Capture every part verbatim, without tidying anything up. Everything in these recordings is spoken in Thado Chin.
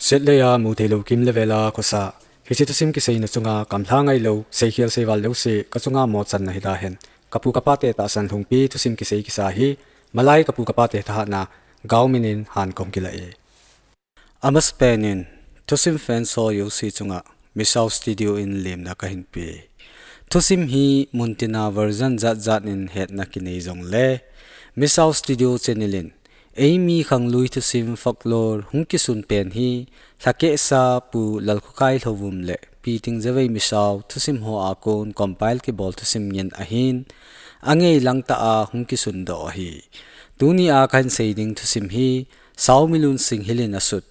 Setlei a mutheilou kim le vela khosa, hiche thusim kiseina chunga kamlha ngailou, seikhel seival lou se, kachunga mochanna hila hen. Kapu kapate tahsan lhungpi thusim kisei kisa hi, malai kapu kapate thahatna, Gaomin in han kahung kila e. Amasapen in, thusim fan ho jouse chunga, Misao Studio in lemna kahin pe. Thusim hi muntina version jat jat in hetna kinei jongle, Misao Studio channel in, eimi khanglui thusim folklore hung kisun pen hi, Lhakehsa Pu Lalkhokai Lhouvum le Pi Tingjavei Misao thusim ho a kon compile kibol thusim ngen ahin, angei lang tah a hung kisun doh ahi. Tuni a kahin sei ding thusim hi, Saomilun Singhil in asut,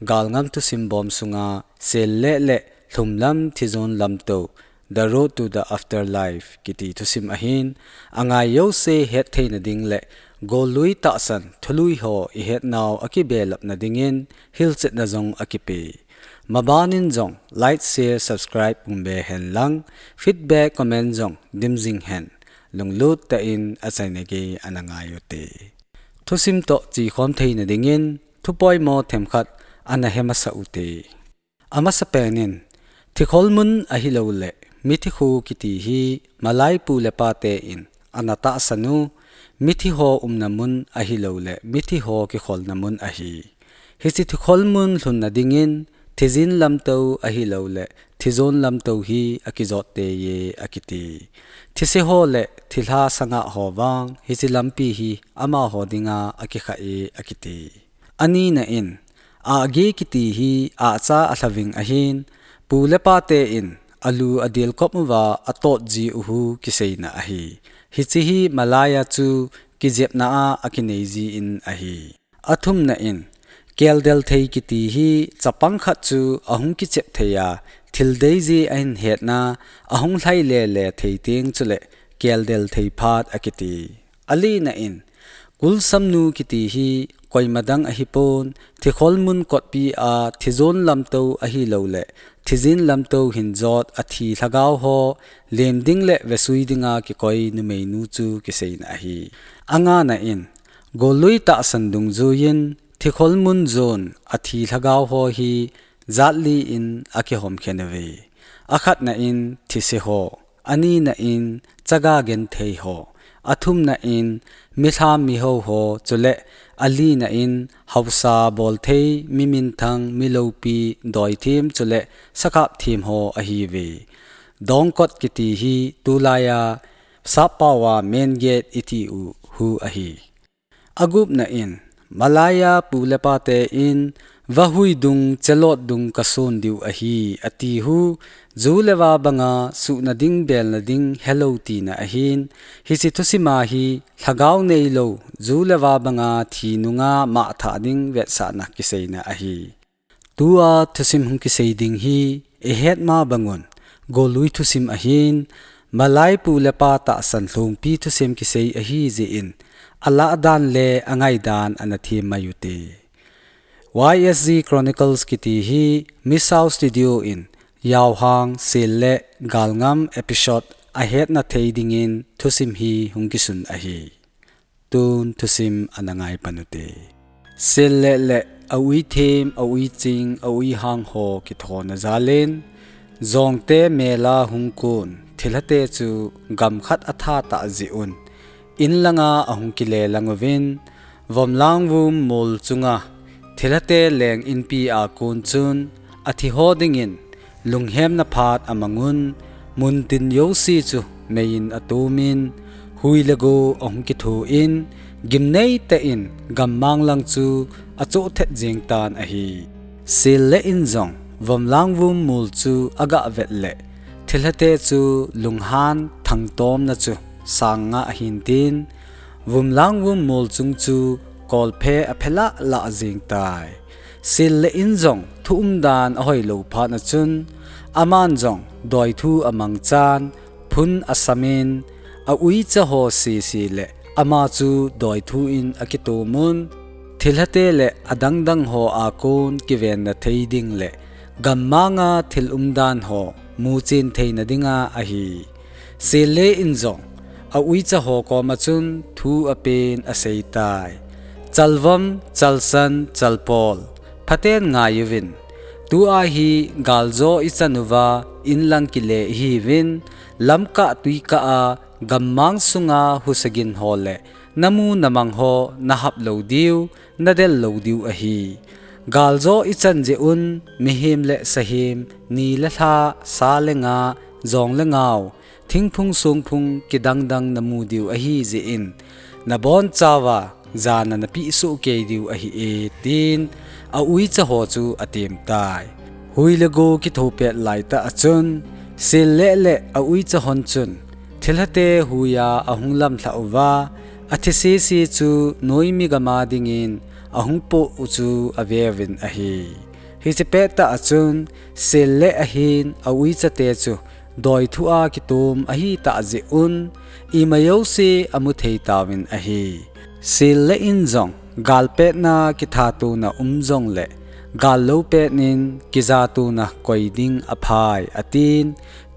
Galngam thusim bom sunga, Sel le le, Lhumlam Thijon Lamtou, The Road to the Afterlife kiti thusim ahin, angai jouse hetthei nading le gollui tahsan thului ho ihetnau akibelap nading in hilchetna jong akipe. Maban in jong like, share, subscribe umbe hen lang, feedback, comment jong dim jing hen, lunglut tah in achaina gei ana ngai ute. Thusim toh chikhom thei nading in, thupoimo themkhat ana he masa ute. Amasapen in, thikhol mun ahilou le, mithi khu kiti hi, malai pu le pate in, ana tahsan u, mithi ho umna mun ahilou le, mithi ho kikholna mun ahi. Hiche thikhol mun lhunna ding in, Thijin Lamtou ahilou le, Thijon Lamtou hi akijot tei e akiti. Thise ho le, thilha sanga ho vang, hiche lampi hi, amaho dinga akikha e akiti. Anina in, Ahge kiti hi ahcha alhaving ahin, pu le pate in alu adelkop uva atot ji u hu kiseina ahi. Hiche hi malai a chu kijepna a akinei ji in ahi. Athumna in, keldel thei kiti hi chapang khat chu ahung kichep thei a, thil dei ji ahin hetna, ahung lhai le le thei teng chule keldel thei phat akiti. Alina in, Kulsamnu kiti hi koima dang ahipon, thikhol mun kotpi a Thijon Lamtou ahilou le, Thijin Lamtou hin jot athi lhagao ho, lem ding le vesui dinga kikoi numeinu chu kiseina ahi. Angana in, gollui tahsan dungjuiyin, thikhol mun jon athi lhagao ho hi jat li in akihom khen uve. Akhatna in, thise ho. Anina in chaga genthei ho, athumna in milham mihou ho, chule alina in haosa bolthei, mi minthang, mi loupi, doithem chule sakap them ho ahiuve. Dongkot kiti hi tulai a sappao a main gate iti u hu ahi. Agupna in, malai a pu le pate in, vahui dung, chelot dung kason diu ahi, ati hu, ju le va banga suhna ding, belna ding, helou tina ahin, hiche thusima hi, lhagao neilou, ju le va banga thi nunga mah thah ding vetsahna kiseina ahi. Tua thusim hung kisei ding hi, ihet ma bangun, gollui thusim ahin, malai pu le pa tahsan lhungpi thusim kisei ahi jeh in, alah dan le angai dan ana them mai ute. Y S G Chronicles kiti hi Misao Studio in Yaohang, Sel le Galngam episode ahetna thei dingin thusim hi hung kisun ahi. Tun thusim ana ngai pan ute. Sel le le a ui them, a ui ching, a ui hang ho kithona jal in, Jongte mela hung kun, thilhate chu gam khat a tha tah jeh un, in langa ahung kile lang uvin, Vomlangvum mol chunga, thilhate leng inpi a kon chun, a thi ho dingin, lunghemna phat a mang un, mun tin jouse chu mei in a tum in, hui le go ahung kithu in, gimnei tah in gammang lang chu a choh thet jeng tan ahi. Sel le in jong, Vomlangvum mol chu a gah vet le, thilhate chu lunghan thangtomna chu sang nga ahin tin, Vomlangvum mol chung chu kolphe a phe lah lah jeng tai. Sel le in jong thu umdan a hoilou phat a chun, aman jong doithu a mangchan, phun a sam in, a uicha ho sese le ama chu doithu in a kitom un, thilhate le a dangdang ho a kon kivenna thei ding le gammang a thil umdan ho muchen theina dinga ahi. Sel le in jong, a uicha ho koma chun thu a pen a sei tai. Chalvom, chalsan, chalpol, phaten ngaiuvin. Tua hi galjo ichan uva inlang kile ihiuvin, lamkah tuikah a gammang sunga husagin ho le namu namang ho nahap lou diu, nadel lou diu ahi. Galjo ichan jeh un mihem le sahem, ni le lha, sa le nga, jong le ngao, thingphung songphung kidangdang namu diu ahi jeh in, nabonchauva jana napeh soh kei diu ahi e, tin a uicha ho chu atem tai. Hui le go kitho pet laitah a chun, Sel le le a uicha hon chun, thilhate huiya ahung lamlhah uva, athi sese chu noimi gama dingin ahung poh u chu aveuvin ahi. Hiche pettah a chun, Sel le ahin a uichate chu doithu a kitom ahitah jeh un, ima jouse amu thei tauvin ahi. Sel le in jong, galpetna kithatona um jongle, gal lou petnin kijatona koi ding aphai, atin,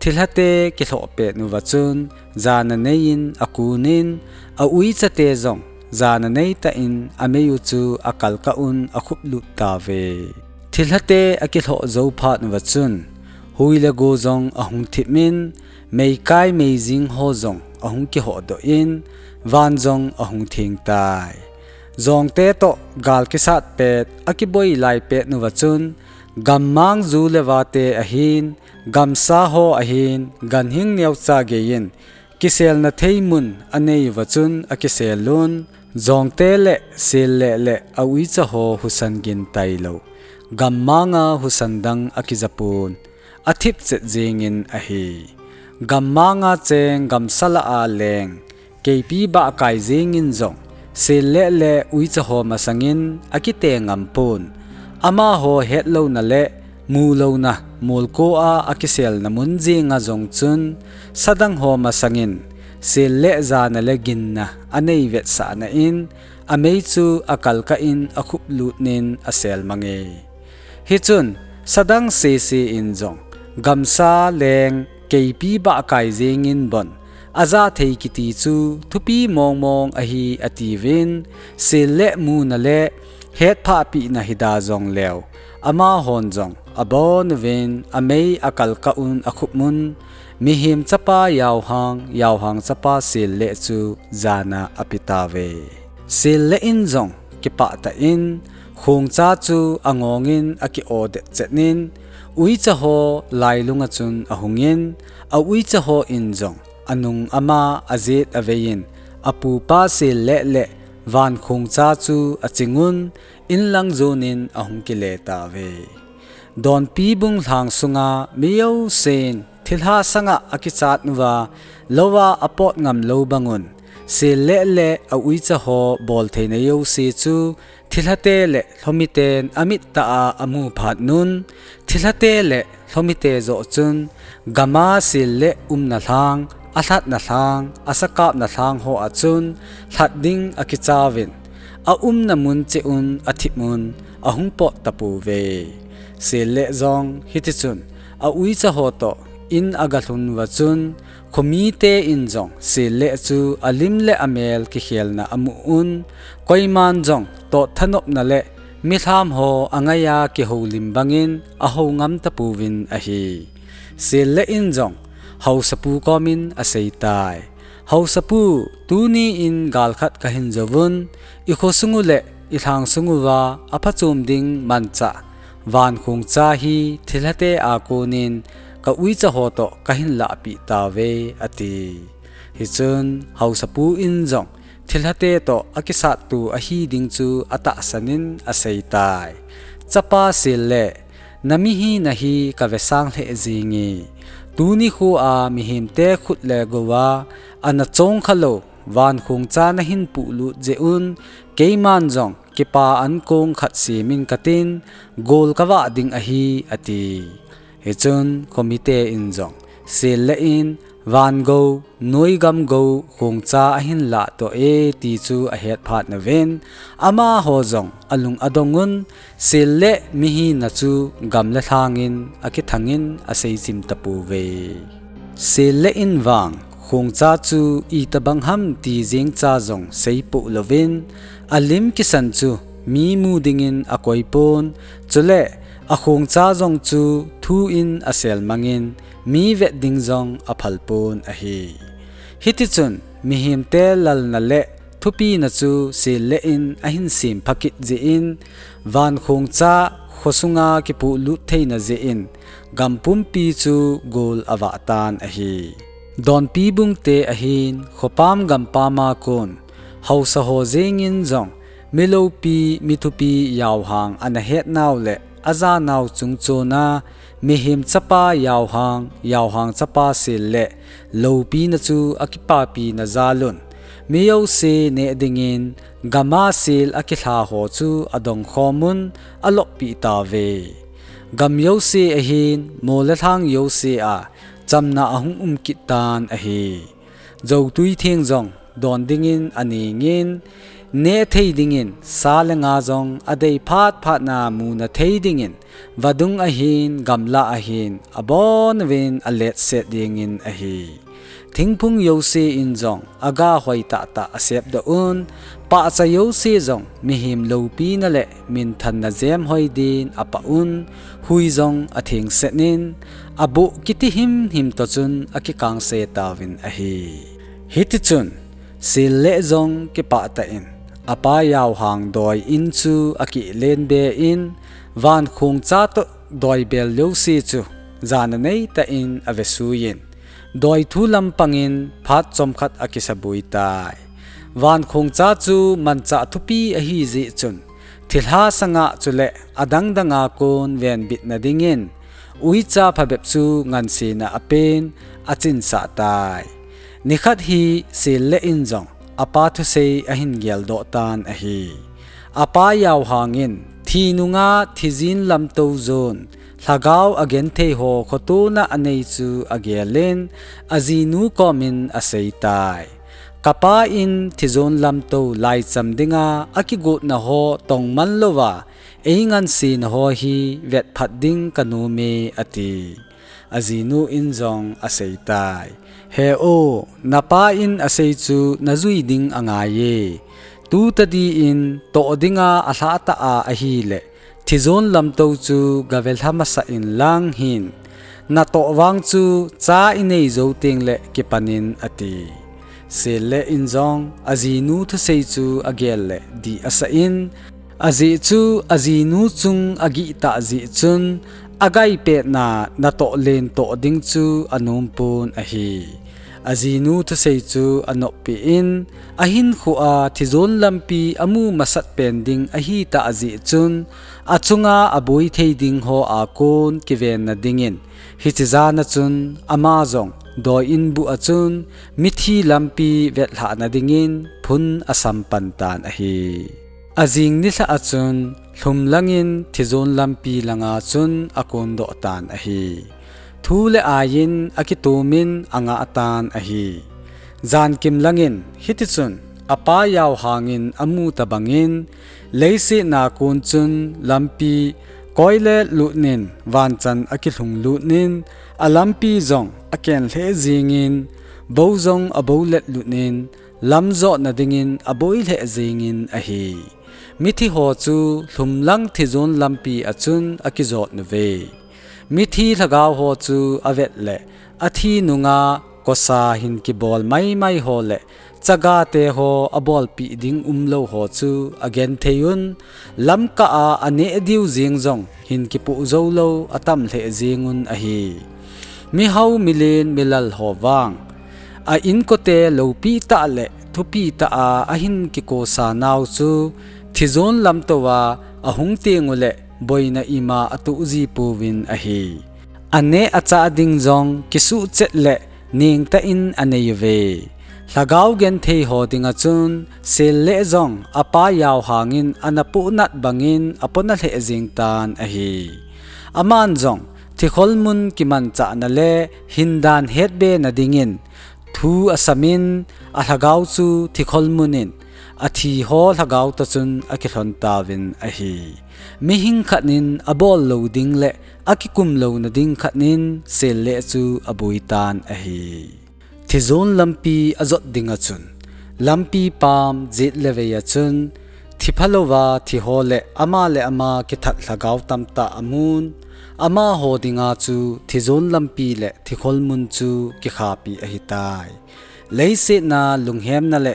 thilhate kilhoh pet uva chun, jana neiyin akunin, a uichate jong, jana neitah in amei u chu akalkah un akhuplut tauve. Thilhate akilhoh jou phat uva chun, hui le go jong ahung thipmin, meikai meijing ho jong ahung kihohdoh in, van jong ahung theng tai. Jongte toh gal kisat pet akiboi lai pet uva chun, gammang ju le vate ahin, gamsa ho ahin, ganhing neocha geiyin, kiselna thei mun anei uva chun akisel un, jongte le Sel le le a uicha ho husan gin tailou, gammanga husan dang akijapon, athip chet jengin ahi. Gammanga cheng gamsa lah a leng, keipi bahkai jengin jong, Sel le le uicha ho masangin akite ngam pon. Amaho hetlouna le mulouna molko a akiselna mun jenga jong chun, sadang ho masangin, Sel le jana le ginna anei vetsahna in, amei chu akalkah in akhuplut nin asel mange. Hichun, sadang sese in jong, gamsa leng keipi bahkai jengin bon, aja thei kiti chu thupi mongmong ahi atiuvin, Sel le muna le hetphah pehna hida jongleu, amahon jong abonuvin amei akalkah un akhup un, mihem chapa Jaohang, Jaohang chapa Sel le chu jana ape tauve. Sel le in jong kipah tah in, khongcha chu angongin aki-odet chetnin, uicha ho lailunga chun ahungin, a uicha ho in jong anung ama ajet aveiyin, apupa Sel le le van khongcha chu achingun, inlang jonin ahung kile tauve. Donpi bung lhang sunga mi jousen thilha sanga akichat uva, louva apot ngam lou bangun, Sel le le a uicha ho boltheina jouse chu, thilhate le lhomiten amit tah a amu phat un, thilhate le lhomite joh chun, gama Sel le umna lhang, alhatna lhang, asakapna lhang ho a chun, lhat ding akichauvin, aumna mun cheh un athip un, ahung pot tapouve. Sel le jong hitichun, a uicha ho toh in agalhun uva chun, khomite in jong Sel le chu alim le amel kikhelna amu un, koiman jong tot thanopna le milham ho angaiya kihoulim bangin ahou ngam tapouvin ahi. Sel le in jong haosapu komin aseitai. Haosapu, tuni in gal khat kahin jouvun, i khosung u le i lhang sung uva aphachom ding manchah van khongcha hi thilhate a konin ka uicha ho toh kahin lahpeh tauve, ati. Hichun haosapu in jong thilhate toh akisatto ahi ding chu atahsan in aseitai. Chapa Sel le, na mihina hi kavesang lheh jenge. Tuni khoa mihemte khut le gouva ana chongkha lou van khongcha nahin puhlut jeh un, keiman jong kipa ankong khat semin katin, gol kavah ding ahi, ati. Hichun khomite in jong Sel le in van gou, noi gam gou khongcha ahin lahtoh e ti chu ahet phat uvin, amaho jong alung adong un, Sel le mihina chu gam le lhangin akithangin aseichim tapouve. Sel le in vang khongcha chu itobang ham ti jengcha jong seipoh louvin, alim kisan chu mi mu dingin akoipon, chule akhongcha jong chu thu in aselmangin, mi vet ding jong aphal pon ahi. Hitichun mihemte lalna le thupina chu Sel le in ahin sem phakit jeh in, vankhongcha khosunga kipuhlut theina jeh in, gam pumpi chu gol avah tan ahi. Donpi bungte ahin, khopam gampam a kon, haosa ho jengin jong, mi loupi, mi thupi Yaohang ana hetnau le ajanau chungchon a, mihem chapa Yaohang, Yaohang chapa Sel le loupina chu akipapina jal un, mi jouse neh dingin, gam a Sel akilha ho chu adong khom un, aloppi tauve. Gam jouse ahin, mol le lhang jouse a chamna ahung um kit tan ahi. Jou Tuitheng jong don dingin aningin, neh thei dingin sa le nga jong adei phat phat na muna thei dingin, vadung ahin, gamla ahin, abon uvin aletset dingin ahi. Thingphung jouse in jong aga hoi tah tah asep doh un, pahcha jouse jong mihem loupina le minthanna jem hoi din apah un, hui jong athengset in, aboh kiti himhim toh chun akikangse tauvin ahi. Hitichun, Sel le jong kipah tah in, apa Yaohang doi in chu akilen be in, vankhongcha toh doi bel jouse chu jana nei tah in avesuiyin, doi thu lampangin phat chomkhat akisabui tai. Vankhongcha chu manchah thupi ahi jeh chun, thilha sanga chule adang danga kon venbitna dingin, uicha phabep chu ngansena apen, achinsah tai. Nikhat hi Sel le in jong apa thusei ahin geldoh tan ahi. Apa Yaohang in thi nunga thijin lamtou jon, lhagao agenthei ho khotona anei chu agelin, ajinu komin aseitai. Kapa in thijon lamtou laicham dinga akigotna ho tongman louva, eingansena ho hi vetphat ding kanom e, ati. Ajinu in jong aseitai. He o, napa in asei chu najui ding angaiye. Tutadi in toh dinga alhahtah a ahile, thijon lamtou chu gavelha masah inlang hin, natoh vang chu cha inei jou tengle kipanin, ati. Sel le in jong ajinu thusei chu agel le dih asah in, ajeh chu ajinu chung agih tah jeh chun, agaipetna natoh len toh ding chu anompon ahi. Ajinu thusei chu anoppi in, ahinkhoa thijon lampi amu masat pen ding ahitah jeh chun, achunga aboi thei ding ho a kon kivenna dingin, hiche jana chun ama jong doi in buh a chun mithi lampi vetlhahna dingin phun asampan tan ahi. Ajing nilhah a chun lhumlangin thijon lampi langa chun akondoh tan ahi. Thu le aiyin akitomin angah tan ahi. Jankim langin hitichun apa Yaohang in amu tobangin, leiset a kon chun lampi koilet lutnin vanchan akilhung lutnin, alampi jong aken lheh jingin, bou jong aboulet lutnin, lamjotna dingin aboi lheh jingin ahi. Mithi ho chu lhumlang thijon lampi a chun akijot uve. Mithi lhagao ho chu avet le, athi nunga kosa hin kibol maimai ho le, chagate ho abolpeh ding umlou ho chu agenthei un, lamkah a aneh diu jeng jong hin kipoh joulou atam lheh jeng un ahi. Mihao milen milal ho vang, a inkote loupitah le thupitah a ahin kikosa nau chu, thijon lamtouva ahung tengule boina ima atoh jipouvin ahi. Aneh achah ding jong kisuhchet le nengtah in anei uve. Lhagao genthei ho dinga chun, Sel le jong apa Yaohang in ana pohnat bangin apona lheh jeng tan ahi. Aman jong thikhol mun kimanchahna le hindan hetbena dingin thu asamin, alhagao chu thikhol munin athi ho lhagao toh chun akilhon tauvin ahi. Mihing khat in abol lou ding le akikum louna ding khat in Sel le chu aboi tan ahi. Thijon lampi ajot dinga chun, lampi pam jet le vei a chun, Thi phalouva thiho le ama le ama kithat lhagao tamtah amun, amaho dinga chu thijon lampi le thikhol mun chu kikhapi ahitai. Leisetna lunghemna le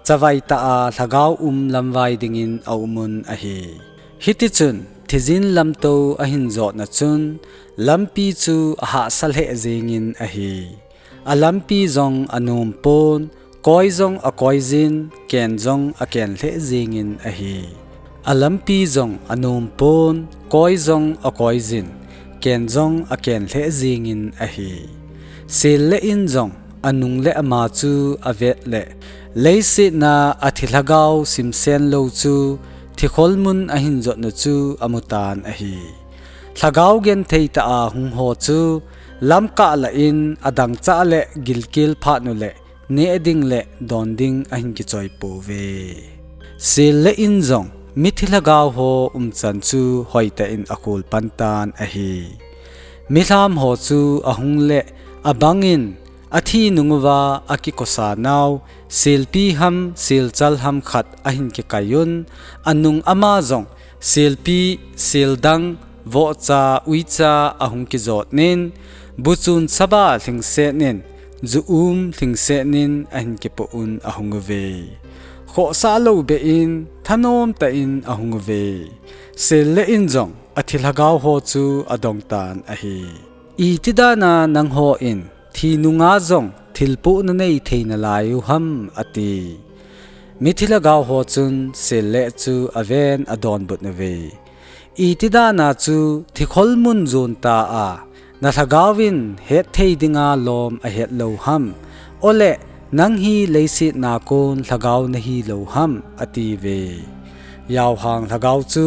chavai tah a lhagao um lamvai dingin aumun ahi. Hitichun thijin lamtou ahin jotna chun lampi chu ahahsa lheh jengin ahi. Alampi jong anompon, koi jong akoijin, ken jong aken lheh jengin ahi. Alampi jong anompon, koi jong akoijin, ken jong aken lheh jengin ahi. Sel le in jong anung le ama chu avet le, leisetna athi lhagao simsen lou chu thikhol mun ahin jotna chu amutan ahi. Lhagao genthei tah a hungho chu lamkah lah in adangchah le gilkel phat nu le neh ding le don ding ahin kichoi pouve. Sel le in jong mithi lhagao ho umchan chu hoitah in akhol pantan ahi. Milham ho chu ahung le abangin athi nunguva akikosa nau, selpi ham, selchal ham khat ahin kikaiyun, anung ama jong selpi, seldang, vohcha, uicha ahung kijotnin, buchun saba lhingsetnin, ju-um lhingsetnin ahin kipoh un ahunguve. Khohsah lou behin thanom tah in ahunguve. Sel le in jong athi lhagao ho chu adongtan ahi. Itidana nanghon thi nunga jong thilpohna neithei nalaiu ham, ati. Mithi lhagao ho chun sel le chu aven adonbut uve. Itidana chu thikhol mun jon ta a, nalhagaovin hetthei dinga lom ahet lou ham? Ole, nang hi leisetna kon lhagao nahilou ham, atiuve. Yaohang lhagao chu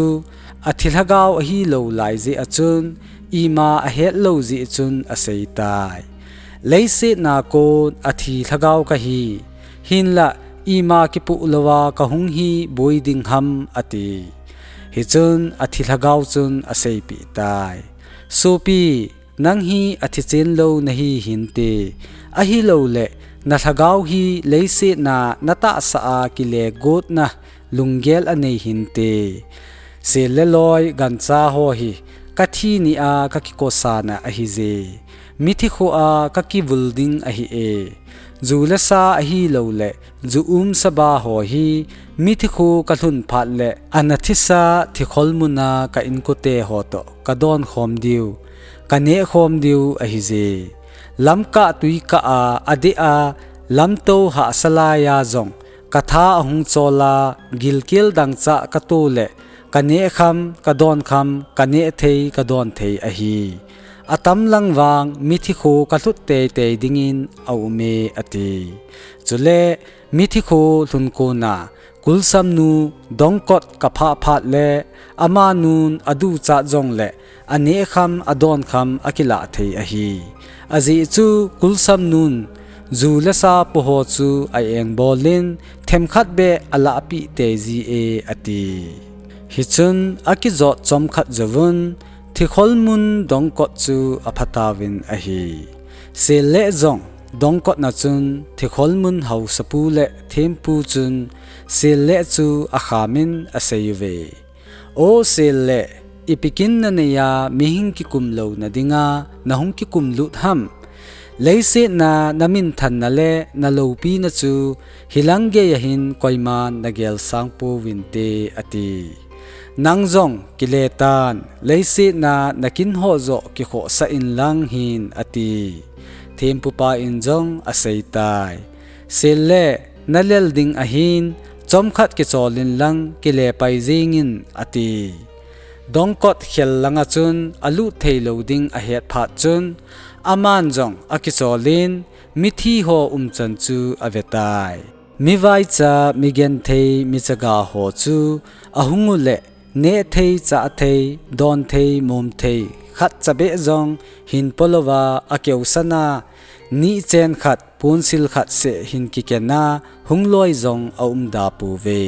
athi lhagao ahilou lai jeh a chun, ima ahet lou jeh chun aseitai. Leisetna kon athi lhagao kahi, hinlah ima kipoh louva kahung hi boi ding ham, ati. Hichun athi lhagao chun aseipeh tai. Sopi, nang hi athi chen lou nahi hinte, ahilouleh nalhagao hi leisetna natahsa a kile gotna lunggel anei hinte. Sel le loi gancha ho hi kathi nia kakikosana ahije. Mithi khoa kakivul ding ahi e. Ju le sa ahilouleh ju-um saba ho hi mithi kho kalhun phat le ana thisa thikhol muna ka inkote ho toh kadon khom diu, kaneh khom diu ahije. Lamkah tuikah a adeh a lamtou hahsa laiya jong katha ahung chola gilkel dangchah kato le kaneh kham, kadon kham, kaneh thei, kadon thei ahi. Atam lang vang mithi kho kalhut teitei dingin aume, ati. Chule mithi kho lhun kona kulsamnu dongkot kaphah phat le amanun aduchat jongle aneh kham, adon kham akilah thei ahi. Ajeh chu kulsamnun ju le sa poho chu a-engbolin themkhat beh alahpeh teiji e, ati. Hichun akijot chomkhat jouvun thikhol mun dongkot chu aphatauvin ahi. Sel le jong dongkotna chun thikhol mun haosapu le thempu chun sel le chu akhamin aseiuve. O sel le, ipi kin naneiya mihing kikum louna dinga nahung kikum lut ham? Leisetna naminthanna le naloupina chu hilang geiya hin koiman nagelsang pouvinte, ati. Nang jong kile tan, leisetna nakin ho joh kikhohsah inlang hin, ati. Thempupa in jong aseitai. Sel le, nalel ding ahin, chomkhat kicholin lang kile pai jengin, ati. Dongkot khel langa chun alut theilou ding ahet phat chun, aman jong akicholin mithi ho umchan chu avetai. Mivaicha, migenthei, michaga ho chu ahung ule, neh thei, chah thei, don thei, mom thei khatcha beh jong hin polouva, akeusana nihchen khat, ponsil khat seh hin kikena hung loi jong aumda pouve.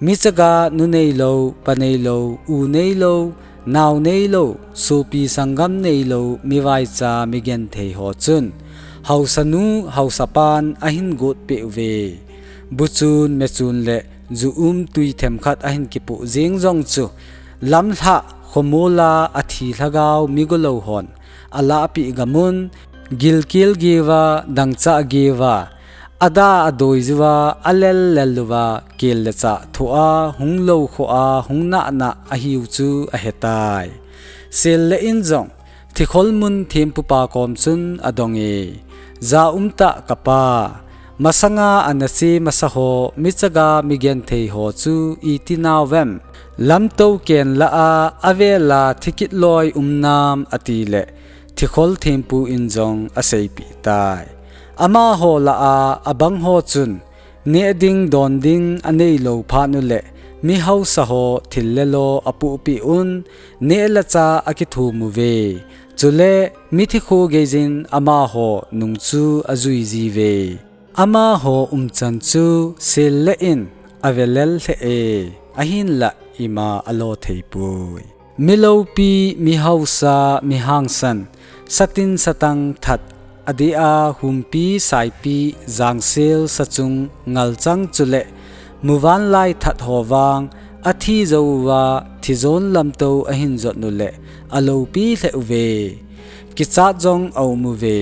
Michaga nu neilou, pa neilou, u neilou, nao neilou, sopi sanggam neilou, mivaicha, migenthei ho chun haosanu, haosapan ahin gotpeh uve. Buchun, mechun le ju um tui themkhat ahin kipoh jeng jong chu, lamlhah khomula athi lhagao migolou hon alahpeh gamun, gilkel geuva, dangchah geuva, ada adoi juva, alel lel uva, kel le chah thoh a, hung loukhoh a, hung nahnah ahiu chu ahetai. Sel le in jong, thikhol mun thempupa kom chun adonge, Ja umtah kapa, masanga ana che masa ho, michaga migenthei ho chu iti nauvem? Lamtou ken lah a, avela thikit loi um nam, atile, thikhol thempu in jong aseipeh tai. Amaho lah a, abang ho chun, neh ding don ding aneilou phat uleh, mi hausa ho thil le lo apohpeh un, neh le chah akithum uve. Chule, mithi kho geijin amaho nung chu ajui jiuve. Amaho umchan chu sel le in avelel lheh e, ahinlah ima alo theipoi. Mi loupi, mi hausa, mi hangsan, satin satang that, adeh a humpi, saipi, jangsel, sachung, ngalchang chule muvanlai that ho vang, athi jou uva, thijon lamtou ahin jot uleh, aloupi lheh uve. Kichat jong aum uve,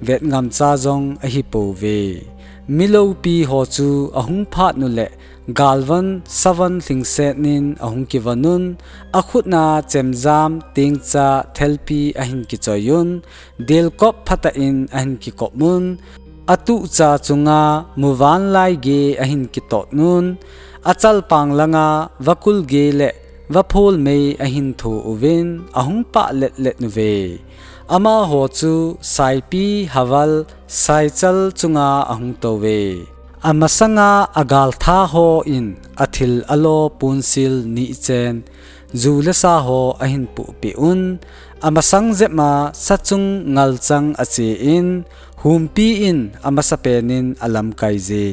vetngamcha jong ahipouve. Mi loupi ho chu ahung phat uleh, galvon, savon lhingset in ahung kivon un, akhut a chemjam, tengcha, thelpi ahin kichoi un, delkop phatah in ahin kikop un, atuhcha chunga muvanlai gei ahin kitot un, achalpang langa vakul gei le vaphol mei ahin tho uvin, ahung pah let let uve. Amaho chu saipi, haval, saichal chunga ahung touve. Amasanga agaltha hon athil alo ponsil nichen, ju le sa ho ahin pohpeh un, amasang jep a sachung ngalchang achen, humpi in amasapen in alamkai je.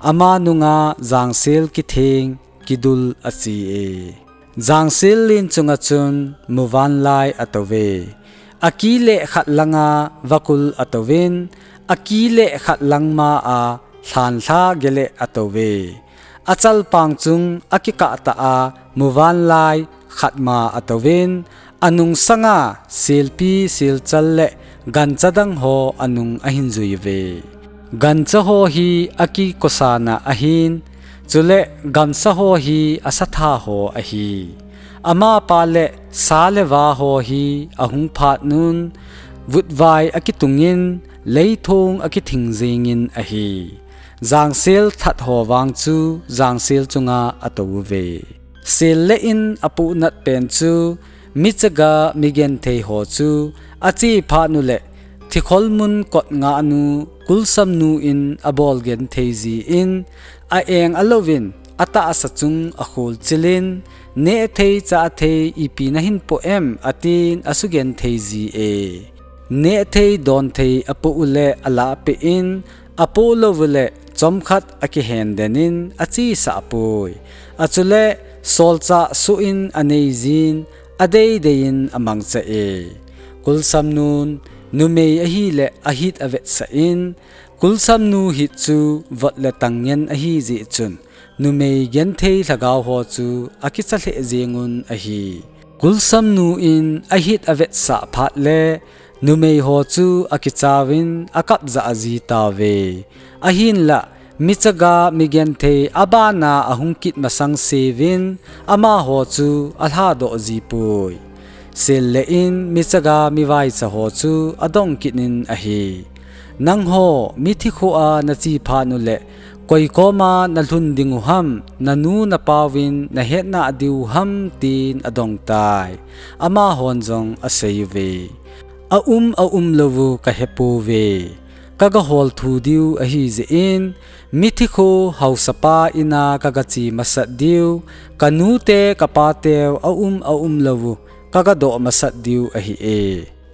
Ama nunga jangsel kitheng, kidul ache e. Jangsel len chunga chun muvanlai atouve. Akile khat langa vakul atouvin, akile khat lang ma a lhanlha gele atouve. Achalpang chung akikah tah a muvanlai khat ma atouvin, anungsanga selpi, selchal le gancha dang ho anung ahin jui uve. Gancha ho hi akikosana ahin, chule gamsa ho hi asatha ho ahi. Amapa le sa le va ho hi ahung phat un, vutvai akitungin, leithong akithing jingin ahi. Jangsel that ho vang chu jangsel chunga atou uve. Sel le in apohnat pen chu, michaga migenthei ho chu ache phat uleh, thikhol mun kot ngahnu, kulsamnu in abol genthei jin, a-eng alouvin, atahsa chung akholchilin, neh thei chah thei ipi nahin poh em, atin asugenthei ji e. Neh thei don thei apoh uleh alahpeh in, apoh lou uleh chomkhat akihen den in achesah poi. Achule solchah soh in anei jin, adei dei in amangcha e. Kulsamnun numei ahileh ahit avetsah in, kulsamnu hit chu vot le tang ngen ahi jeh chun, numei genthei lhagao ho chu akicha lheh jeng un ahi. Kulsamnu in ahit avetsah phat le, numei ho chu akichauvin akapjah ji tauve. Ahinlah, michaga migenthei abana ahung kit masang seuvin, amaho chu alhadoh ji poi. Sel le in michaga mivaicha ho chu adong kit in ahi. Nangho, mithi khoa nache phat uleh, koi koma nalhun ding u ham, nanu napauvin nahetna diu ham, tin adong tai. Amahon jong asei uve. Aum aum lou u kahepouve. Kaga hol thu diu ahi jeh in, mithi kho haosapa ina kaga che masat diu, kanute kapateu aum aum lou u kaga doh masat diu ahi e.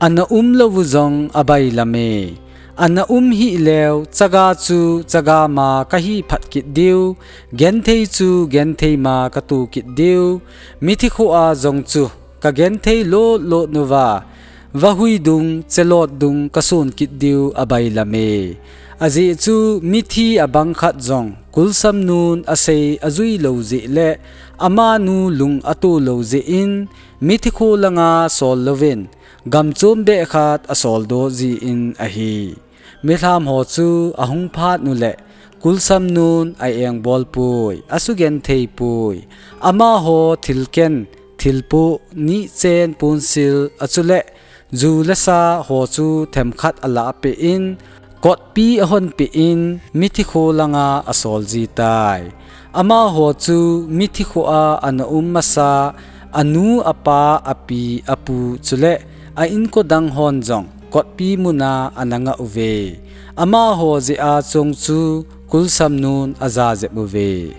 Ana um lou u jong abailam e. Ana um hih leu, chaga chu chaga ma kahi phat kit diu, genthei chu genthei ma katoh kit diu, mithi khoa jong chu kagenthei lot lot uva, vahui dung, chelot dung kason kit diu abailam e. Ajeh chu mithi abang khat jong Kulsamnun asei ajui lou jeh le amanu lung ato lou jeh in mithi kho langa sol louvin gamchom beh khat asol doh jin ahi. Milham ho chu ahung phat uleh Kulsamnun a engbol poi, asugenthei poi. Amaho thilken, thilpoh, nichen ponsil, achuleh ju le sa ho chu themkhat alah peh in, kotpi ahon peh in, mithi kho langa asol jitai. Amaho chu mithi kho a ana um masa, anu, apa, api, apu, chuleh a inko dang hon jong kotpi muna ana ngah uve. Amaho jeh a chung chu Kulsamnun aja jep uve.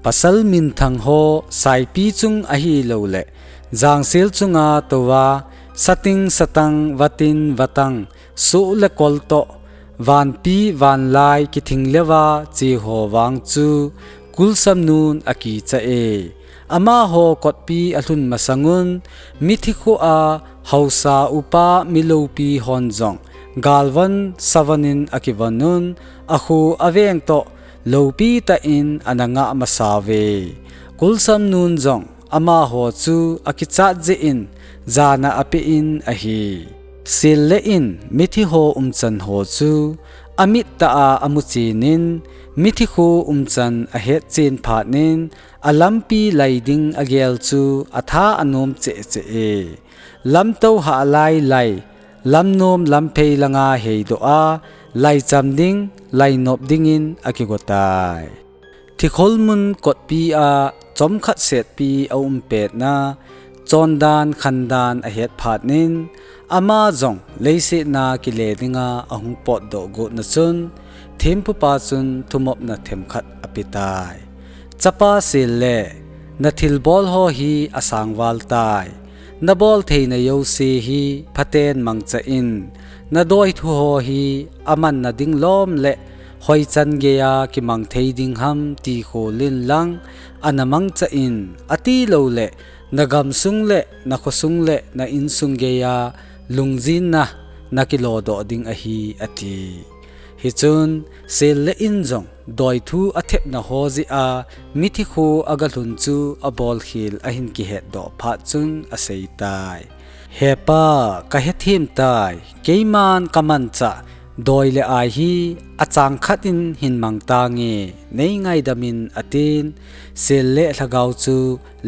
Pasal minthang ho saipi chung ahilouleh jangsel chunga touva, sating satang, vatin vatang, soh le kol toh, vanpi vanlai kithing leuva che ho vang chu Kulsamnun akicha e. Amaho kotpi alhun masangun, mithi kho a haosa upa miloupi hon jong galvon savonin akivonun, akho aveng toh loupi tah in ana ngah masa uve. Kulsamnun jong amaho chu akichat jeh in jana apeh in ahi. Sel le in mithi ho umchan ho chu amit tah a amu chenin, mithi kho umchan ahet chen phat in, alampi lai ding agel chu atha anom cheh cheh e. Lamtou hah lai lai, lamnom lamphei langa heidoh a, laicham ding, lainop dingin akigo tai. Thikhol mun kotpi a chomkhat setpi aum petna, chondan khandan ahet phat in, ama jong leiset a kile dinga ahung potdoh got na chun, thempupa chun thumopna themkhat apetai. Chapa Sel le, nathilbol ho hi asangval tai. Nabol theina jouse hi phaten mangcha in, nadoithu ho hi amanna ding lom le hoichan geiya kimang thei ding ham ti kholin lang, ana mangcha in, atilouleh nagamsung le nakhosung le na insung geiya lungjinna nakilodoh ding ahi, ati. Hichun Sel le in jong doithu athepna ho jeh a mithi kho agalhun chu abolkhel ahin kihetdoh phat chun aseitai. Hepa, kahethem tai, keiman kamanchah doi le ai hi achang khat in hin mang tange, neingaidam in, atin, Sel le lhagao chu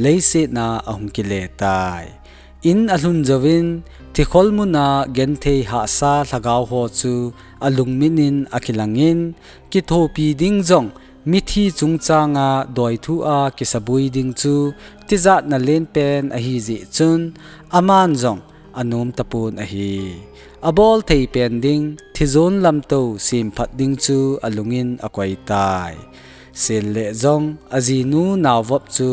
leiset a ahung kile tai. In alhun jouvin, thikhol muna genthei hahsa lhagao ho chu alungmin in akilangin, kithopi ding jong mithi chungchanga doithu a kisabui ding chu tijatna lenpen ahi jeh chun, aman jong anom tapon ahi. Abol thei pen ding, thijon lamtou semphat ding chu alungin akoi tai. Sel le jong ajinu naovop chu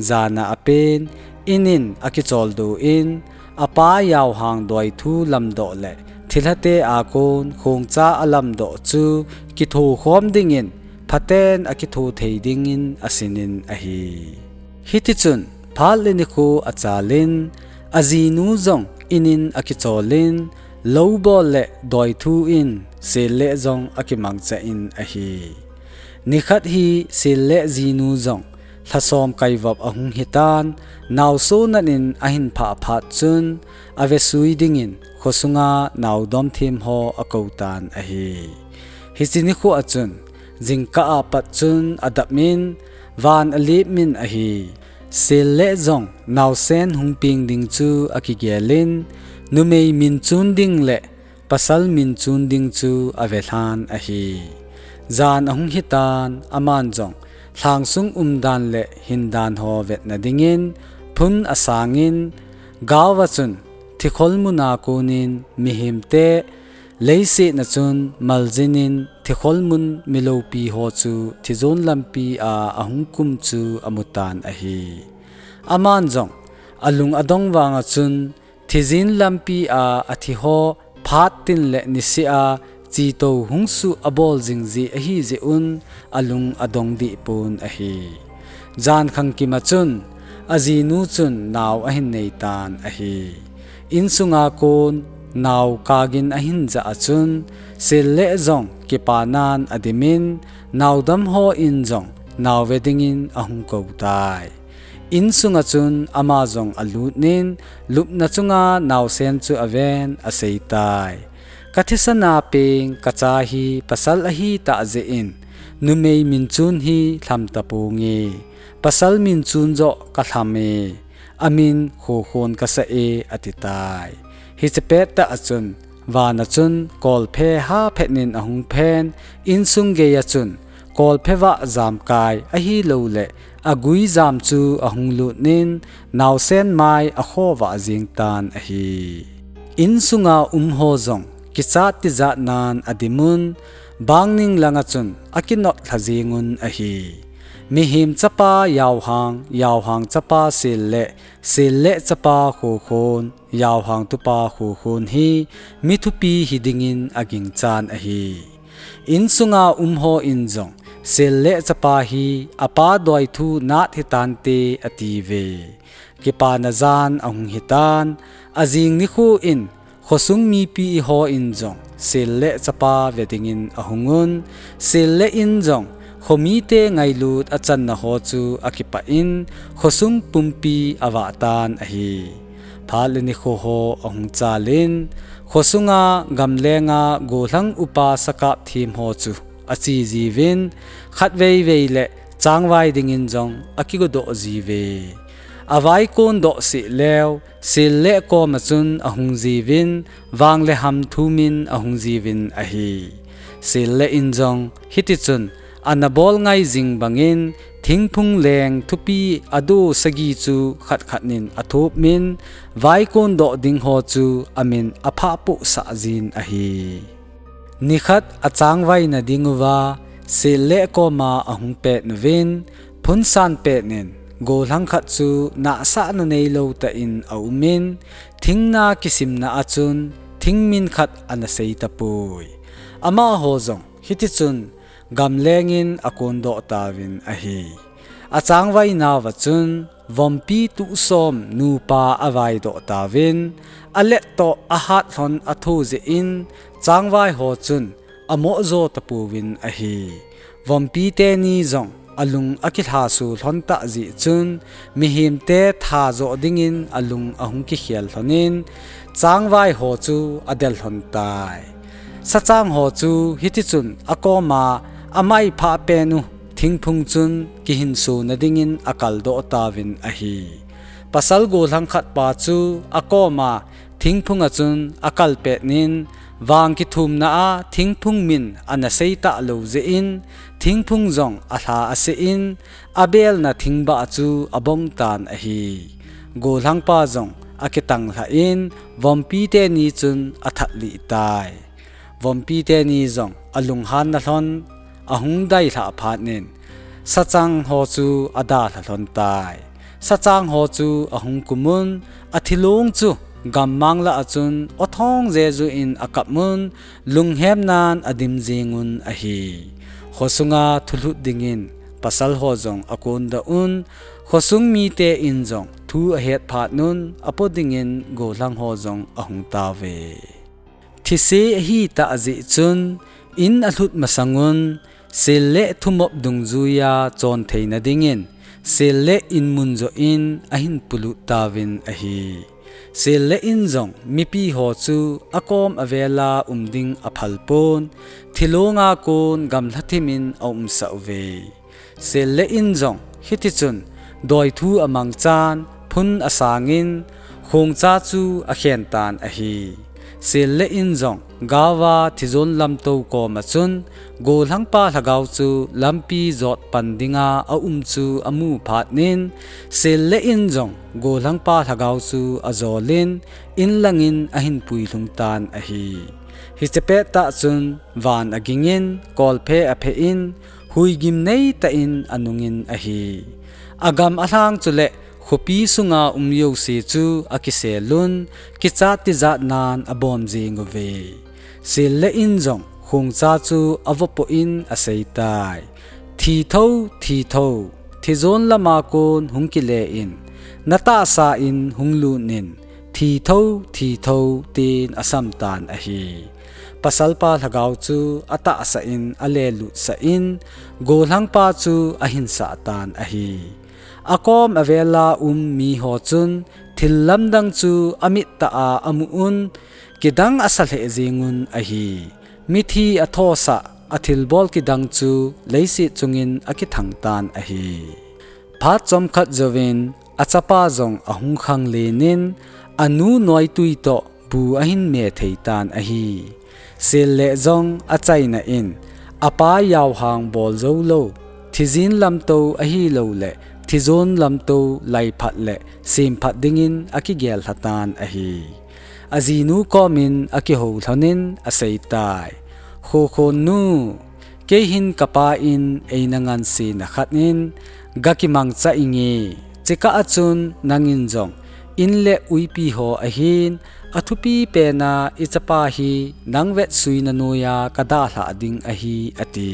jana apen, in in akicholdo in, apa jaohang doithu lamdoh le thilhate a kon khongcha alamdoh chu kithokhom dingin phaten akitho thei dingin asin in ahi. Hitichun, phat le nikho achalin, ajinu jong in in akicholin, loubol le doithu in Sel le jong akimangcha in ahi. Nikhat hi Sel le jinu jong lhasom kaivop ahung hitan, naoso nat in ahin phah phat chun, avesui dingin khosunga naodom them ho akou tan ahi. Hiche nikho a chun, jingkah a pat chun adap in, van alep in ahi. Sel le jong naosen hung peng ding chu akigelin, numei min chun ding le pasal min chun ding chu avelhan ahi. Jan ahung hitan, aman jong lhangsung umdan le hindan ho vetna dingin phun asangin, gaova chun thikhol muna konin mihemte, leiset a chun maljin in thikhol mun miloupi ho chu thijon lampi a ahung kum chu amutan ahi. Aman jong alung adong vanga chun, thijin lampi a athi ho phat tin le niseh a chetou hung suh abol jing jeh ahi jeh un alung adong deh pon ahi. Jan khangkim a chun ajinu chun nao ahin neitan ahi. Insunga kon nao kagin ahin jah a chun, Sel le jong kipanan adimin, naodam hon jong nao ve dingin ahung kou tai. Insunga chun ama jong alutnin, lupna chunga naosen chu aven aseitai. Ka thisana peng ka cha hi pasal ahi tah jeh in, numei min chun hi lham taponge. Pasal min chun joh ka lham e. Amin Khokhon ka sa e, ati tai. Hiche pettah a chun, vana chun kolphe haphet nin ahung phen, insung geiya chun, kolphe vah jam kai ahilouleh, agui jam chu ahung lutnin, naosen mai akhovah jing tan ahi. Insunga um ho jong, kichat tijat nan adimun, bangning langa chun akinot lha jingun ahi. Mihem chapa Yaohang, Yaohang chapa Sel le, Sel le chapa Khokhon, Yaohang tupa Khokhon hi mi thupi hi dingin aginchan ahi. Insunga um hon jong, Sel le chapa hi apa doithu nat hitante atiuve. Kipana jan ahung hitan, ajing nikho in, khosung mipi hon jong, Sel le chapa ve dingin ahungun, Sel le in jong, khomite ngailut achanna ho chu akipah in, khosung pumpi avah tan ahi. Phat le nikho ho ahung chalin, khosunga gamlenga gollhang upa sakap them ho chu ache jiuvin, khatvei vei le changvai dingin jong akigodoh jiuve. Avaikon doh sih leu, Sel le koma chun ahung jiuvin, vang le ham thumin ahung jiuvin ahi. Sel le in jong hitichun, ana bol ngai jing bangin, thingphung leng thupi ado sagi chu khat khat nin athupmin, vaikon doh ding ho chu amin aphah pohsah jin ahi. Nikhat achangvaina dinguva, Sel le koma ahung pet uvin, phunsan pet nin, gollhang khat chu nahsahna neilou tah in aumin, thingna kisimna a chun, thingmin khat ana sei tapoi. Amaho jong hitichun, gamlengin akondoh tauvin ahi. Achangvainauva chun, vompi tuh som nupa avaidoh tauvin, alet toh ahat lhon atho jeh in, changvai ho chun amoh jo tapouvin ahi. Vompi teni jong alung akilhasu lhon tah jeh chun, mihemte tha joh dingin alung ahung kikhel lhonin, changvai ho chu adel lhon tai. Sachang ho chu hitichun akoma amai phah pen u thingphung chun kihinsona dingin akaldoh tauvin ahi. Pasal gollhang khat pa chu akoma thingphunga chun akal pet nin, vang kithumna a thingphung min ana sei talou jeh in, thingphung jong alha aseh in, abelna thingbah chu abong tan ahi. Gollhang pa jong akitang lhah in, vompi teni chun athat lih tai. Vompi teni jong alunghanna lhon ahung dai lhah phat nin, sachang ho chu adalha lhon tai. Sachang ho chu ahung kumun, athilong chu gammang lah a chun othong jeju in akap un, lunghemnan adim jingun ahi. Khosunga thulhut dingin pasal ho jong akondoh un, khosung mite in jong thu ahet phat un, apo dingin gollhang ho jong ahung tauve. Thise ahi tah jeh chun, in alhut masangun, Sel le thumop dungjuiya chon theina dingin, Sel le in mun joh in ahin polut tauvin ahi. Sel le in jong mipi ho chu akom avela um ding aphal pon, thilonga kon gamlha thimin aumsah uve. Sel le in jong hitichun, doithu amangchan, phun asangin, khongcha chu akhen tan ahi. Sel le in jong, gaova thijon lamto koma chun, gollhangpa lhagao chu lampi jot pan dinga aum chu amu phat nin, Sel le in jong, gollhangpa lhagao chu ajolin, in langin ahin puilhung tan ahi. Hiche pettah chun, van agingin, kolphe aphe in, huigim neitah in anungin ahi. Agam alhang chule khopi sunga um jouse chu akiselun, kichat tijat nan abom jing uve. Sel le in jong khongcha chu avopoh in aseitai. Thi tho, thi tho, thijon lama kon hung kile in, natahsa in hung lut in, thi tho, thi tho, tin asam tan ahi. Pasalpa lhagao chu atahsah in alelutsah in, gollhangpa chu ahinsah tan ahi. Akom avela um miho chun thil lamdang chu amit tah a amu un, kidang asa lheh jeng un ahi. Mithi athosah athilbol kidang chu leiset chungin akithang tan ahi. Phat chomkhat jouvin achapa jong ahung khanglen in, anu noitui toh bu ahin me thei tan ahi. Sel le jong achaina in, apa jaohang bol jou lou, thijin lamtou ahilouleh thijon lamtou laiphat le semphat dingin akigel lha tan ahi. Ajinu komin akihou lhonin asei tai. Khokhon nu, kei hin kapa in eina ngansena khat in gakimangcha inge, chukah a chun nangin jong in le uipi ho ahin, athupi pena ichapa hi nang vetsuina noiya kadalhah ding ahi, ati.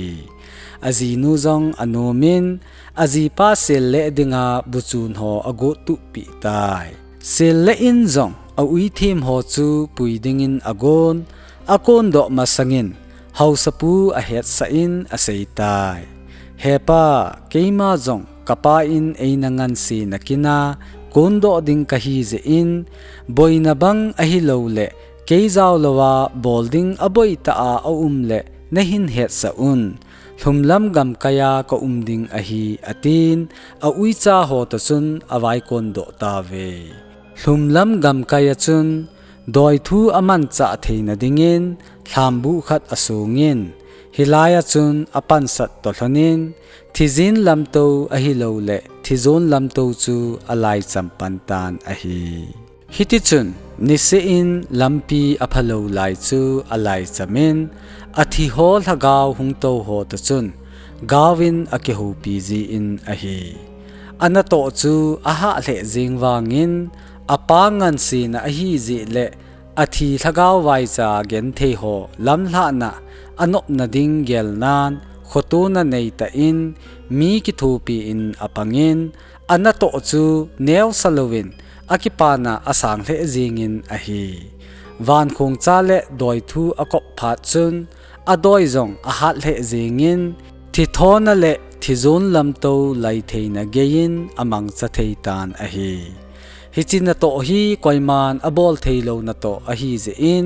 Ajinu jong anomin, ajipa Sel le dinga buchun ho agot tuhpeh tai. Sel le in jong auithem ho chu pui dingin agon, akondoh masangin, haosapu ahetsah in asei tai. Hepa, keima jong kapa in eina ngansena kin a kondoh ding kahi jeh in, boina bang ahilouleh kei jaolouva bol ding aboitah a aum le nahin hetsah un, lhumlam gamkaiya kaum ding ahi, atin, auicha ho toh chun avaikondoh tauve. Lhumlam gamkaiya chun doithu amanchah theina dingin lhambuh khat asongin, hilaiya chun apansat toh lhonin, thijin lamtou ahilouleh thijon lamtou chu alaicham pan tan ahi. Hitichun, niseh in lampi aphalou lai chu alaichamin, athiho lhagao hungtou ho toh chun gaovin akihoupi jin ahi. Anatoh chu ahah lheh jeng vangin, apa ngansena ahijeh le athi lhagao vaicha genthei ho lamlhahna anopna ding gelnan khotona neitah in, mi kithopi in apangin, anatoh chu neosa louvin akipana asang lheh jengin ahi. Vankhongcha le doithu akop phat chun adoi jong ahat lheh jengin, thithona le thijon lamtou laitheina geiyin amangcha thei tan ahi. Hiche natoh hi koiman abol theilou natoh ahijeh in,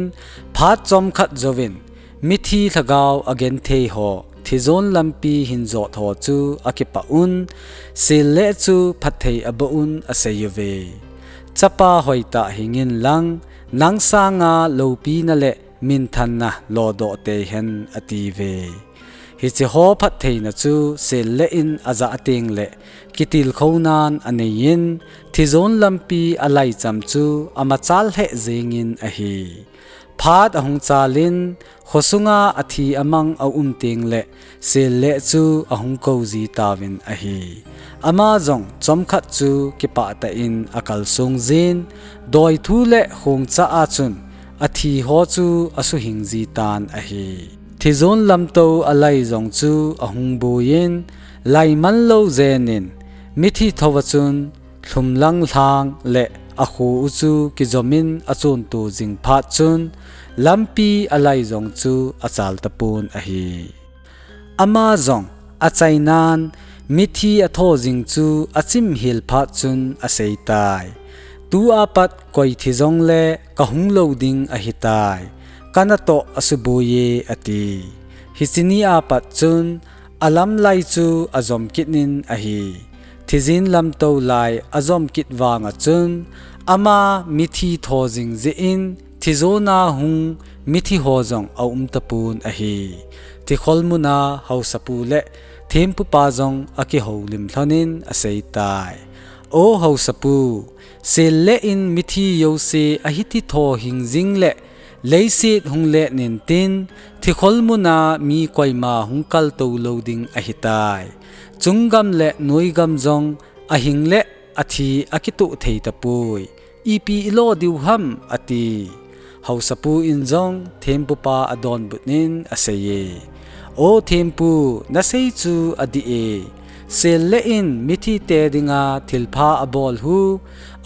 phat chomkhat jouvin mithi lhagao agenthei ho thijon lampi hinjot ho chu akipah un, Sel le chu phatthei aboh un aseiuve. Chapa hoitah hingin lang, nang sanga loupina le minthanna lodoh teihen, atiuve. Hiche ho phattheina chu Sel le in ajah teng le kitilkhounan aneiyin, thijon lampi alaicham chu amachal lheh jengin ahi. Phat ahung chalin, khosunga athi amang aum teng le Sel le chu ahung kou ji tauvin ahi. Ama jong chomkhat chu kipah tah in akalsong jin, doithu le khongcha a chun athi ho chu asuhing ji tan ahi. Thijon lamtou alai jong chu ahung buiyin, laiman lou jenin, mithi thouva chun lhumlang lhang le akho u chu kijomin achonto jing phat chun, lampi alai jong chu achal tapon ahi. Ama jong achainan, mithi atho jing chu achimhel phat chun asei tai. Tua pat koi thi jongle kahung lou ding ahitai. Kanatoh asubuiye, ati. Hiche nia pat chun alamlai chu ajom kit in ahi. Thijin lamtou lai ajom kit vanga chun, ama mithi tho jing jeh in, thijona hung mithi ho jong aum tapon ahi. Thikhol muna haosapu le thempupa jong akihoulim lhonin asei tai. O haosapu, Sel le in mithi jouse ahiti tho hing jing le, leiset hung let intin, thikhol muna mi koima hung kaltou lou ding ahitai. Chunggam le noigam jong ahing le athi akitoh thei tapoi. Ipi ilo diu ham, ati. Haosapu in jong thempupa adonbut in aseiye. O thempu, nasei chu adih e. Sel le in mithi te dinga thilpha abol u,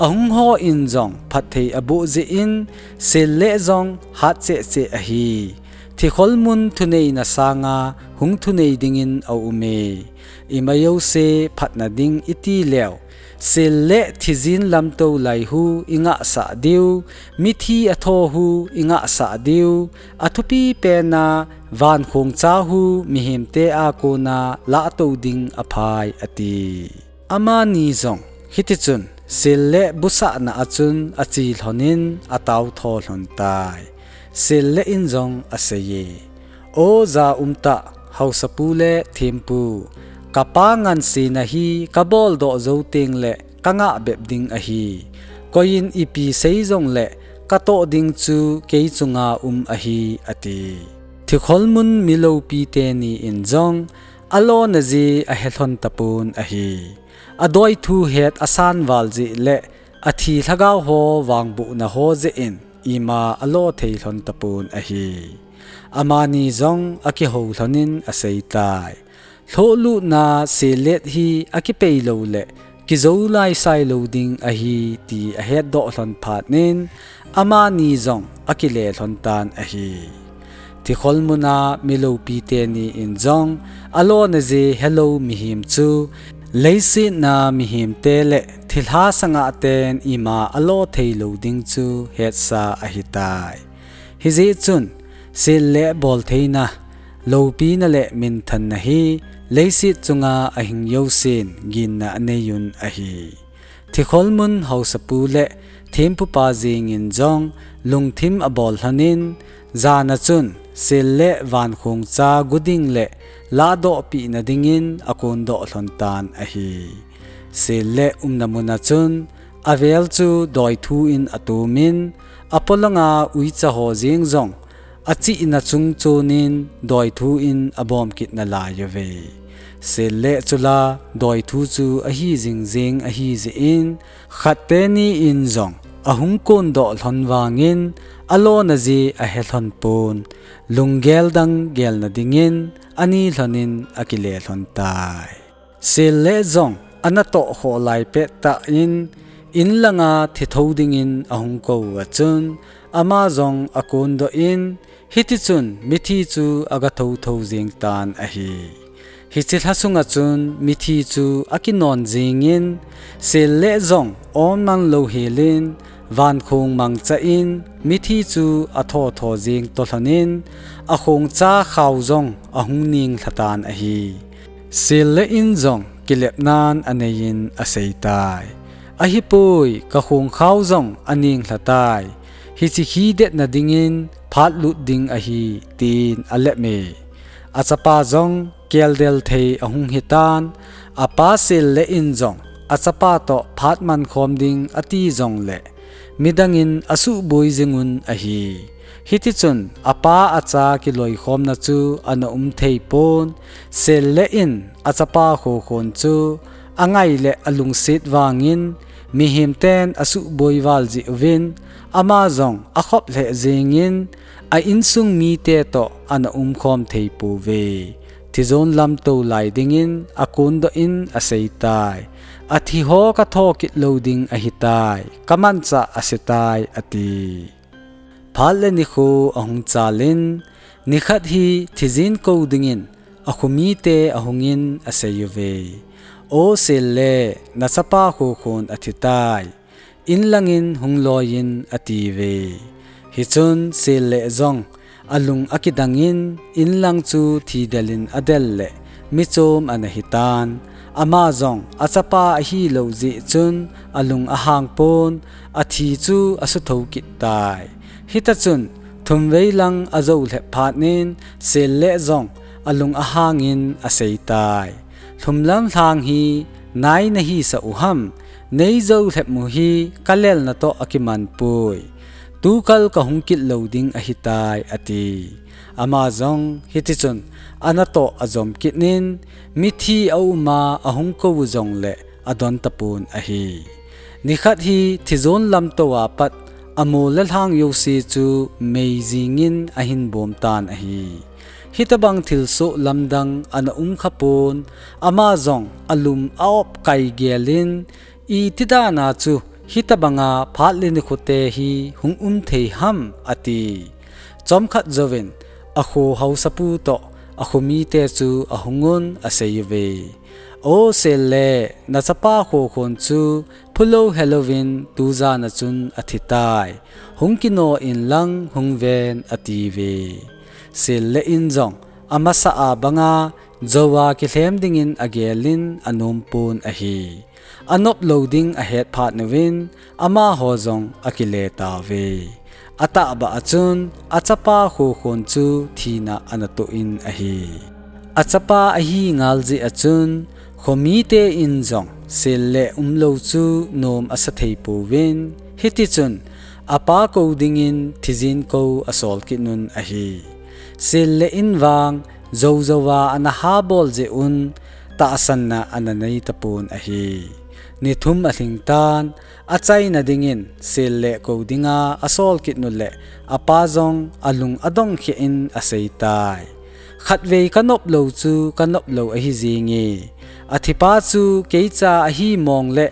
ahung ho in jong phatthei aboh jeh in, Sel le jong hat cheh cheh ahi. Thikhol mun thuneina sanga hung thunei dingin aume. Ima jouse phatna ding iti leu, sel le thijin lamto lai hu ingahsah diu, mithi atho hu ingahsah diu, athupi pena vankhong cha hu mihemte a kona lahto ding aphai, ati. Amani jong hitichun sel le busahna achun achi lhonin atao tho lhon tai. Sel le in jong aseiye, O ja umtah, haosapu le thempu, kapa ngansena hi kabol doh jou teng le kangah bep ding ahi. Koiyin ipi sei jongle katoh ding chu kei chunga um ahi, ati. Thikhol mun mi loupi teni in jong alona je ahe lhon tapon ahi. Adoi thu het asan val jeh le athi lhagao ho vangbohna ho jeh in ima alo thei lhon tapon ahi. Amani jong akihou lhonin asei tai. Lhohlutna sel le hi akipei lou le kijou laisai lou ding ahi ti ahet doh lhon phat in amani jong akile lhon tan ahi. Thikhol muna mi loupi teni in jong alona je helou mihem chu leiset a mihemte le thilha sangah ten ima alo thei lou ding chu hetsa ahitai. Hijeh chun sel le bol theina, loupina le minthanna hi leiset chunga ahing jousen ginna anei un ahi. Thikhol mun haosapu le thempupa jeng in jong lungthim abol lhonin, jan a chun sel le vankhong cha gu ding le lahdoh pehna dingin akondoh lhon tan ahi. Sel le umna mun a chun avel chu doithu in atumin, apolanga uicha ho jeng jong achihna chung chonin doithu in abom kit nalai uve. Sel le chu la doithu chu ahi jingjing ahi jeh in, khat teni in jong ahung kondoh lhon vangin alona je ahe lhon pon, lunggel dang gelna dingin ani lhonin akile lhon tai. Sel le jong ana toh khoh lai pettah in, in langa thi tho dingin ahung kou a chun, ama jong akondoh in, hitichun mithi chu aga thotho jeng tan ahi. Hiche lha sunga chun mithi chu akinon jingin, sel le jong om man lou helin, vankhong mangcha in mithi chu athotho jing to lhonin, akhong cha khao jong ahung ning lha tan ahi. Sel le in jong kilepnan anei in asei tai. Ahipoi, kakhong khao jong aning lha tai. Hiche hi detna dingin phat lut ding ahi, tin alep e. Achapa jong keldel thei ahung hitan, apa sel le in jong achapa toh phat man khom ding ati jongle midang in asuhboi jing un ahi. Hitichun apa acha kiloikhomna chu ana um thei pon, sel le in achapa khokhon chu angai le alungset vangin, mihem ten asuhboi val jeh uvin, ama jong akhop lheh jingin, a insung mite toh ana umkhom thei pouve. Thijon lamto lai dingin akondoh in asei tai. Athi ho katho kit lou ding ahitai. Kamanchah ase tai, ati. Phat le nikho ahung chalin, nikhat hi thijin kou dingin akhomite ahungin asei uve. O sel le, nachapa khokhon athi tai. In langin hung loiyin, atiuve. Hichun sel le jong alung akidangin, in lang chu thi delin adel le michom ana hitan. Ama jong achapa ahilou jeh chun alung ahang pon, athi chu asutho kit tai. Hitachun thumvei lang ajou lhep phat in, sel le jong alung ahangin asei tai. Lhumlam lhang hi nai nahisah u ham, neijou lhep u hi kalelna toh akiman poi. Tukal kahung kit lou ding ahitai, ati. Ama jong hitichun anatoh ajom kit in, mithi auma ahung kou u jongle adon tapon ahi. Nikhat hi thijon lamto a pat amo le lhang jouse chu mei jingin ahin bom tan ahi. Hitobang thilsoh lamdang ana um khapon, ama jong alum a-op kai gelin, iti dana chu hitobanga phat le nikhote hi hung um thei ham, ati. Chomkhat jouvin, akho haosapu toh akhomite chu ahungun aseiuve. O Sel le, nachapa Khokhon chu phulou helouvin tujana chun athitai. Hung kino inlang hung ven, atiuve. Sel le in jong amasa a banga jouva kilhem dingin agelin anompon ahi. Anoplou ding ahet phat uvin, amaho jong akile tauve. Atahbeh a chun achapa Khokhon chu thina anatoh in ahi. Achapa ahi ngal jeh a chun, khomite in jong Sel le umlou chu nom asa thei pouvin, hitichun apa kou dingin thijin kou asol kit un ahi. Sel le in vang, jou jouva ana habol jeh un, tahsanna ana nei tapon ahi. Ni thum alhing tan, achaina dingin Sel le kou dinga asol kit uleh, apa jong alung adong kheh in aseitai. Khatvei kanoplou chu kanoplou ahi jinge. Athipa chu keicha ahi mong le,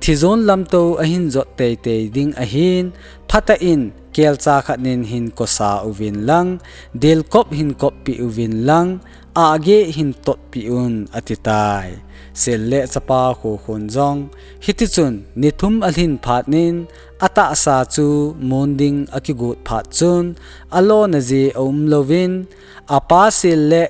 thijon lamtou ahin jot teitei ding ahin, phatah in kelcha khat nin hin kosa uvin lang, dilkop hin koppeh uvin lang, ahgeh hin totpeh un, atitai. Sel le chapa Khokhon jong, hitichun ni thum alhin phat nin, atahsa chu mon ding akigot phat chun, alona ji aumlouvin, apa Sel le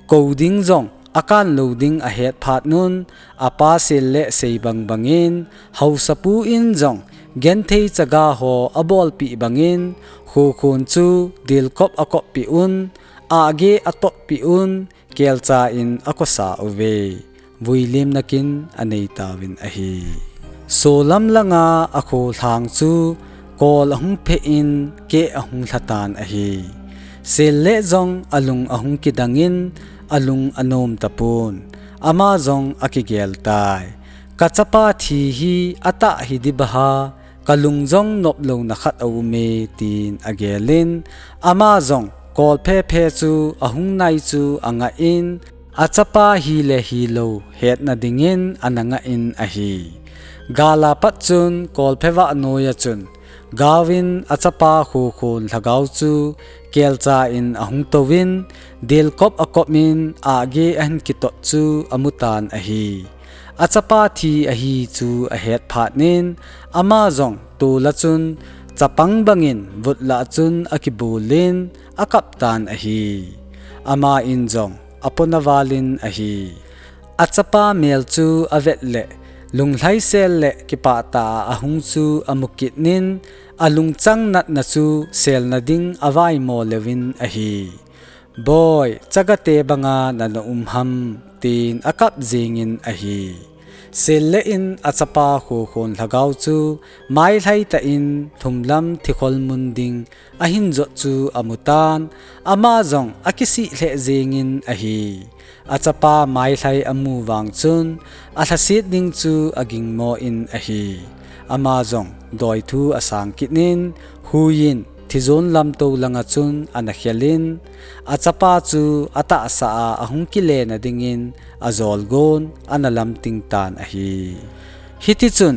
kou ding jong akanlou ding ahet phat un, apa Sel le sei bang bangin, haosapu in jong genthei chaga ho abolpeh bangin, Khokhon chu dilkop akoppeh un, ahgeh atotpeh un, kelcha in akosa uve. Vuilimna kin anei tauvin ahi. Solam langa akho lhang chu kol ahung phe in keh ahung lha tan ahi. Sel le jong alung ahung kidangin alung anom tapon. Ama jong akigel tai. Kachapa thi hi atah hi dibang ham, kalung jong noplouna khat aume, tin agelin, ama jong kol phe phe chu ahung nai chu angah in, achapa hi le hilou hetna dingin ana ngah in ahi. Gal a pat chun kol phe vah noiya chun, gaovin achapa Khokhon lhagao chu kelcha in ahung touvin, dilkop akop in ahgeh ahin kitot chu amutan ahi. Achapa thi ahi chu ahet phat nin, ama jong tol a chun chapang bangin vut lah chun akibulin akap tan ahi. Ama in jong apona valin ahi. Achapa mel chu avet le, lunglhaisel le kipah tah a ahung chu amu kit nin, alungchang natna chu selna ding avaimo leuvin ahi. Boi, chagate banga nana um ham, tin akap jingin ahi. Sel le in achapa Khokhon lhagao chu mailhai tah in lhumlam thikhol mun ding ahin jot chu amutan, ama jong akisih lheh jingin ahi. Achapa mailhai amu vang chun alhaset ding chu agingmo in ahi. Ama jong doithu asang kit nin, huiyin thijon lamtou langa chun ana khelin, achapa chu atahsa a ahung kile na dingin ajol gon ana lamting tan ahi. Hitichun,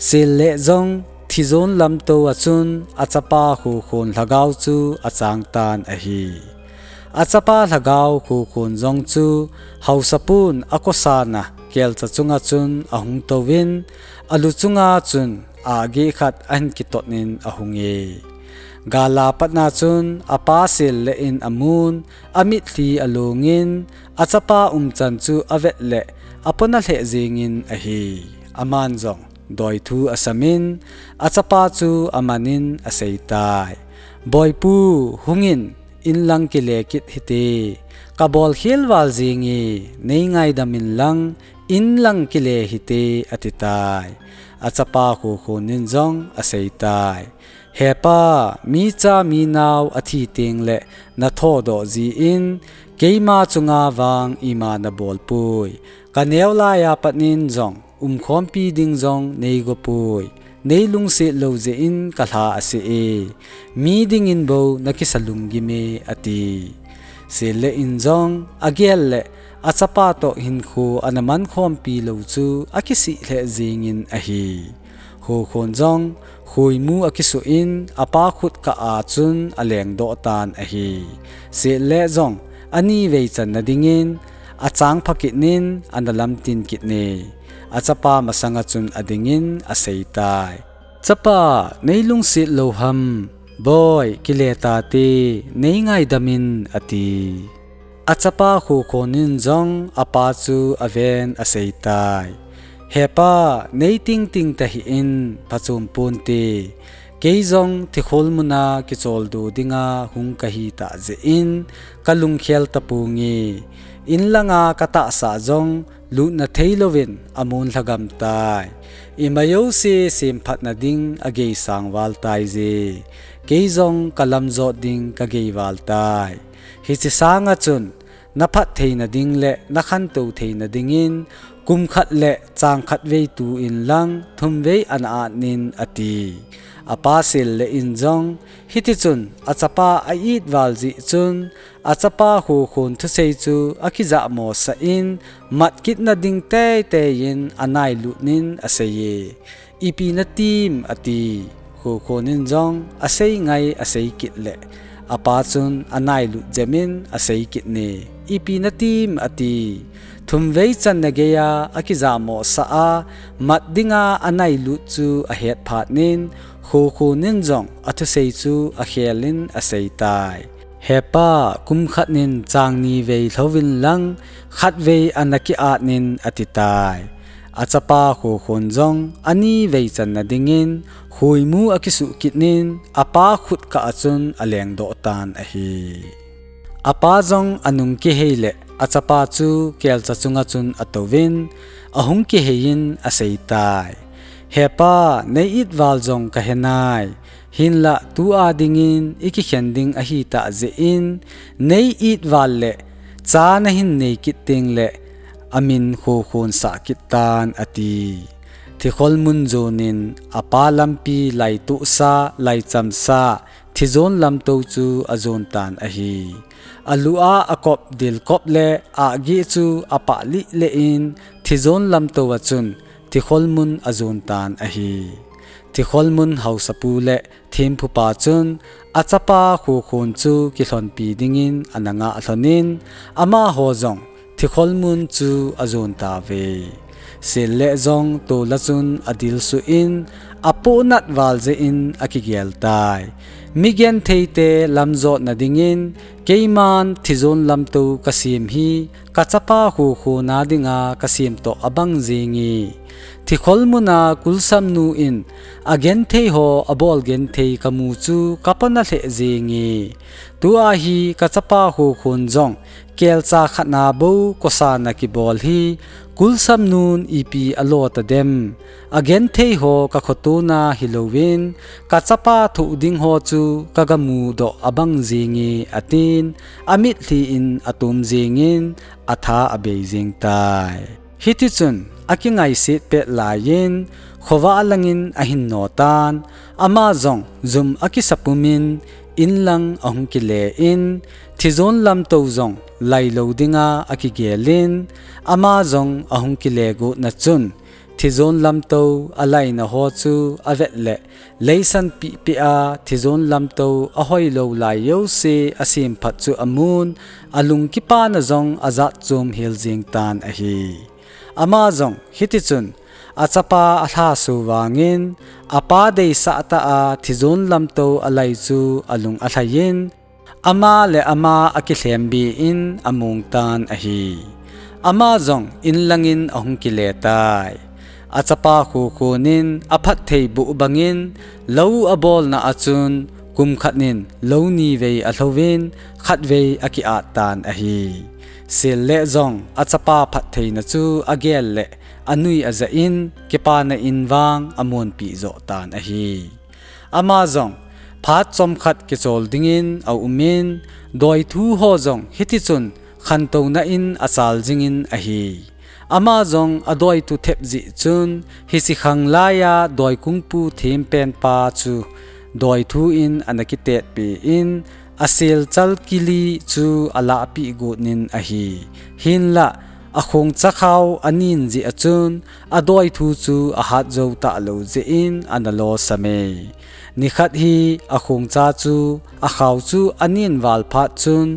Sel le jong thijon lamtou a chun achapa Khokhon lhagao chu achang tan ahi. Achapa lhagao Khokhon jong chu haosapun akosana kelcha chunga chun ahung touvin, alu chunga chun ahgeh khat ahin kitot nin ahunge. Gal a patna chun apa Sel le in amun, amitlhi alungin, achapa umchan chu avet le apona lheh jingin ahi. Aman jong doithu asamin, achapa chu amanin aseitai. Boipu, hungin, in lang kile kit hite. Kabol khel val jinge, nei ngaidam inlang, in lang kile hite, atitai. Achapa Khokhon in jong aseitai. Hepa, micha minao athi teng le nathodoh jin, keima chunga vang ima nabol poi. Kaneo laiya pat nin jong umkhompi ding jong neigo poi. Neilungset lou jeh in kalha ase e. Mi dingin bou nakisa lunggim e, ati. Sel le in jong agel le achapa toh hinkho ana mankhompi lou chu akisih lheh jingin ahi. Khokhon jong Khuimu akisuh in, apa khut kah a chun alengdoh tan ahi. Seh le jong, ani vei channa dingin, achang phakit nin, ana lamtin kit ni. Achapa masanga chun adingin aseitai. Chapa, nei lungset lou ham? Boi, kile tate, nei ngaidam in, ati. Achapa Khokhon in jong apa chu aven aseitai. Hepa, nei tingting tahih in, phachom ponte. Kei jong thikhol muna kicholdo dinga hung kahi tah jeh in, kalungkhel taponge. In langa katahsa jong lutna theilouvin amun lhagam tai. Ima jouse semphatna ding ageisang val taije. Kei jong kalamjot ding kagei val tai. Hiche sanga chun, naphat theina ding le nakhantou theina dingin, kum khat le chang khat vei tu inlang, thum vei ana at in, ati. Apa Sel le in jong, hitichun achapa a-it val jeh chun, achapa Khokhon thusei chu akijahmosah in, mat kitna ding teitei in anailut nin aseiye. Ipi natim, ati. Khokhon in jong asei ngai asei kit le, apa chun anailut jem in asei kit ni. Ipi natim, ati. Thum vei channa geiya akijahmosah a, mat dinga anailut chu ahet phat nin, Khokhon in jong athusei chu akhel in aseitai. Hepa, kum khat nin chang ni vei lhouvin lang, khat vei ana ki-at nin, atitai. Achapa Khokhon jong ani vei channa dingin, khuimu akisuh kit nin, apa khut kah a chun alengdoh tan ahi. Apa jong anung kihei le, achapa chu kelcha chunga chun atouvin, ahung kihei in aseitai. Hepa, nei-it val jong kahenai. Hinlah tua dingin ikikhen ding ahitah jeh in, nei-it val le cha nahin nei kit teng le, amin Khokhon sah kit tan, ati. Thikhol mun jon in apa lampi laitohsa, laichamsa, thijon lamtou chu ajon tan ahi. Alu a akop dilkop le ageh chu apah lih le in thijon lamtou a chun thikhol mun ajon tan ahi. Thikhol mun haosapu le themphupa chun achapa Khokhon chu kilhonpi dingin ana ngah lhon in amaho jong thikhol mun chu ajon tauve. Sel le jong tol a chun adilsuh in, apohnat val jeh in akigel tai. Mi genthei te lamjotna dingin, keiman thijon lamtou kasem hi, kachapa Khokhon a dinga kasem toh abang jenge. Thikhol muna Kulsamnu in agenthei ho abol genthei kamu chu kapona lheh jenge. Tua hi kachapa Khokhon jong kelcha khatna bou kosa na kibol hi, Kulsamnun ipi alo tadem. Agenthei ho kakhotona hilouvin, kachapa thoh ding ho chu kagamu doh abang jenge, atin, amitlhi in atom jengin, atha abei jeng tai. Hitichun, akingaiset pet laiyin, khovah langin ahin no tan, ama jong jum akisa pumin, in lang ahung kile in, thijon lamtou jong lailou dinga akigelin, ama jong ahung kile gotna chun, thijon lamtou alaina ho chu avet le, leisan pihpih a thijon lamtou ahoilou lai jouse asemphat chu amun, alung kipana jong ajat chom hel jeng tan ahi. Ama jong hitichun, achapa alhaso vangin, apa deisah tah a thijon lamtou alai chu alung alhaiyin, ama le ama akilhem be in among tan ahi. Ama jong in langin ahung kile tai. Achapa Khokhon in aphatthei boh bangin lou abolna a chun kum khat nin lou ni vei alhouvin khatvei aki-at tan ahi. Sel le jong achapa phattheina chu agel le anui ajah in kipana in vang amonpi joh tan ahi. Ama jong phat chomkhat kichol dingin aumin, doithu ho jong hitichun khantouna in achal jingin ahi. Ama jong adoitu thep jeh chun, hiche khanglaiya doikungpu thempenpa chu doithu in ana kitetpi in, aselchal kili chu alahpeh got nin ahi. Hinlah, akhongcha khao anin jeh a chun, adoithu chu ahat jou talou jeh in ana losam e. Nikhat hi akhongcha chu, akhao chu anin val phat chun,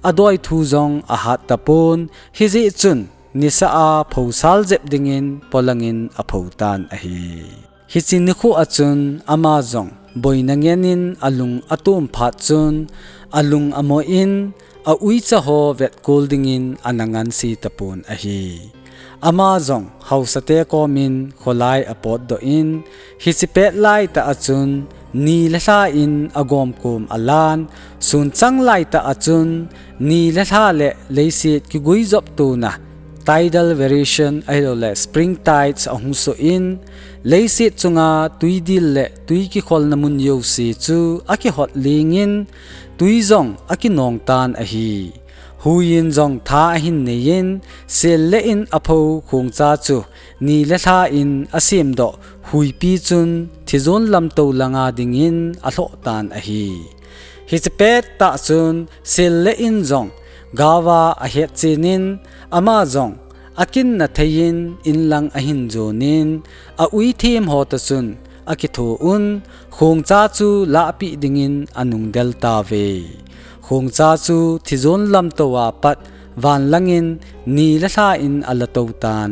adoithu jong ahat tapon, hijeh chun, nisa a phosal jep dingin polangin aphou tan ahi. Hiche nikho a chun ama jong boina ngen in alung atom phat chun, alung amo in, auicha ho vetkol dingin ana ngansi tapon ahi. Ama jong haosate komin kholai apotdoh in, hiche pet laitah a chun, ni le lha in agomkom alan, sunchang laitah a chun, ni le lha le leiset kiguijop tona, tidal variation ahilouleh spring tides ahung soh in, leiset chunga tuidil le twi kikholna mun jouse chu akihot lingin, twi jong akinong tan ahi. Huiyin jong tha ahin neiyin, sel le in aphou khongcha chu ni le lha in asemdoh huipi chun thijon lamtou langa dingin alhoh tan ahi. Hiche pettah chun sel le in jong gaova ahetchen in, ama jong akinna theiyin inlang ahin jonin, aui them ho toh chun akitho un, khongcha chu lahpeh dingin anungdel tauve. Khongcha chu thijon lamtou a pat vanlangin ni le lha in alatou tan.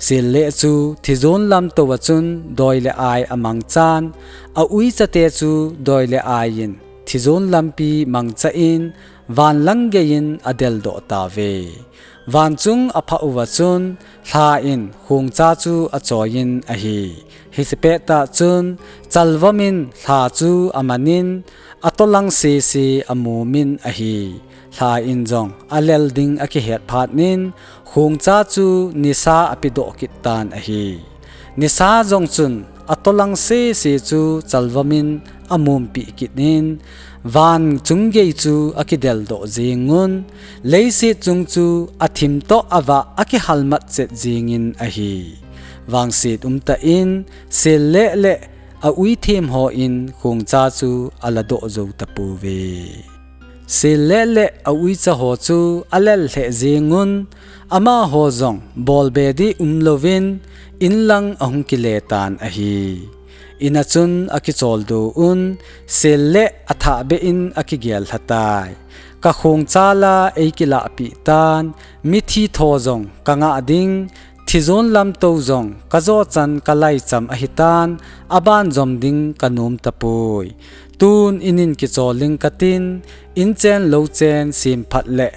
Sel le chu thijon lamtou a chun doi le ai amangchan, auichate chu doi le ai in thijon lampi mangcha in, vanlang geiyin adeldoh tauve. Vanchung aphah uva chun, lha in khongcha chu achoiyin ahi. Hiche pettah chun, chalvom in lha chu amanin, atolang sese amumin ahi. Lha in jong alel ding akihet phatnin, khongcha chu nisa apedoh kit tan ahi. Nisa jong chun atolang sese chu chalvom in amumpeh kit in, van chung gei chu akideldoh jengun, leiset chung chu athim toh avah akihalmat chet jengin ahi. Vangset umtah in, sel le le auithem hon khongcha chu aladoh jou tapouve. Sel le le auicha ho chu alel lheh jengun, amaho jong bolbe ding umlouvin, inlang ahung kile tan ahi. Ina chun akicholdo un, sel le athahbeh in akigel lhatai. Kakhongcha la eikilahpeh tan, mithi tho jong kangah ding, thijon lamtou jong kajochan kalaicham ahitan, aban jom ding kanom tapoi. Tun in in kichol ing katin, inchen louchen semphat le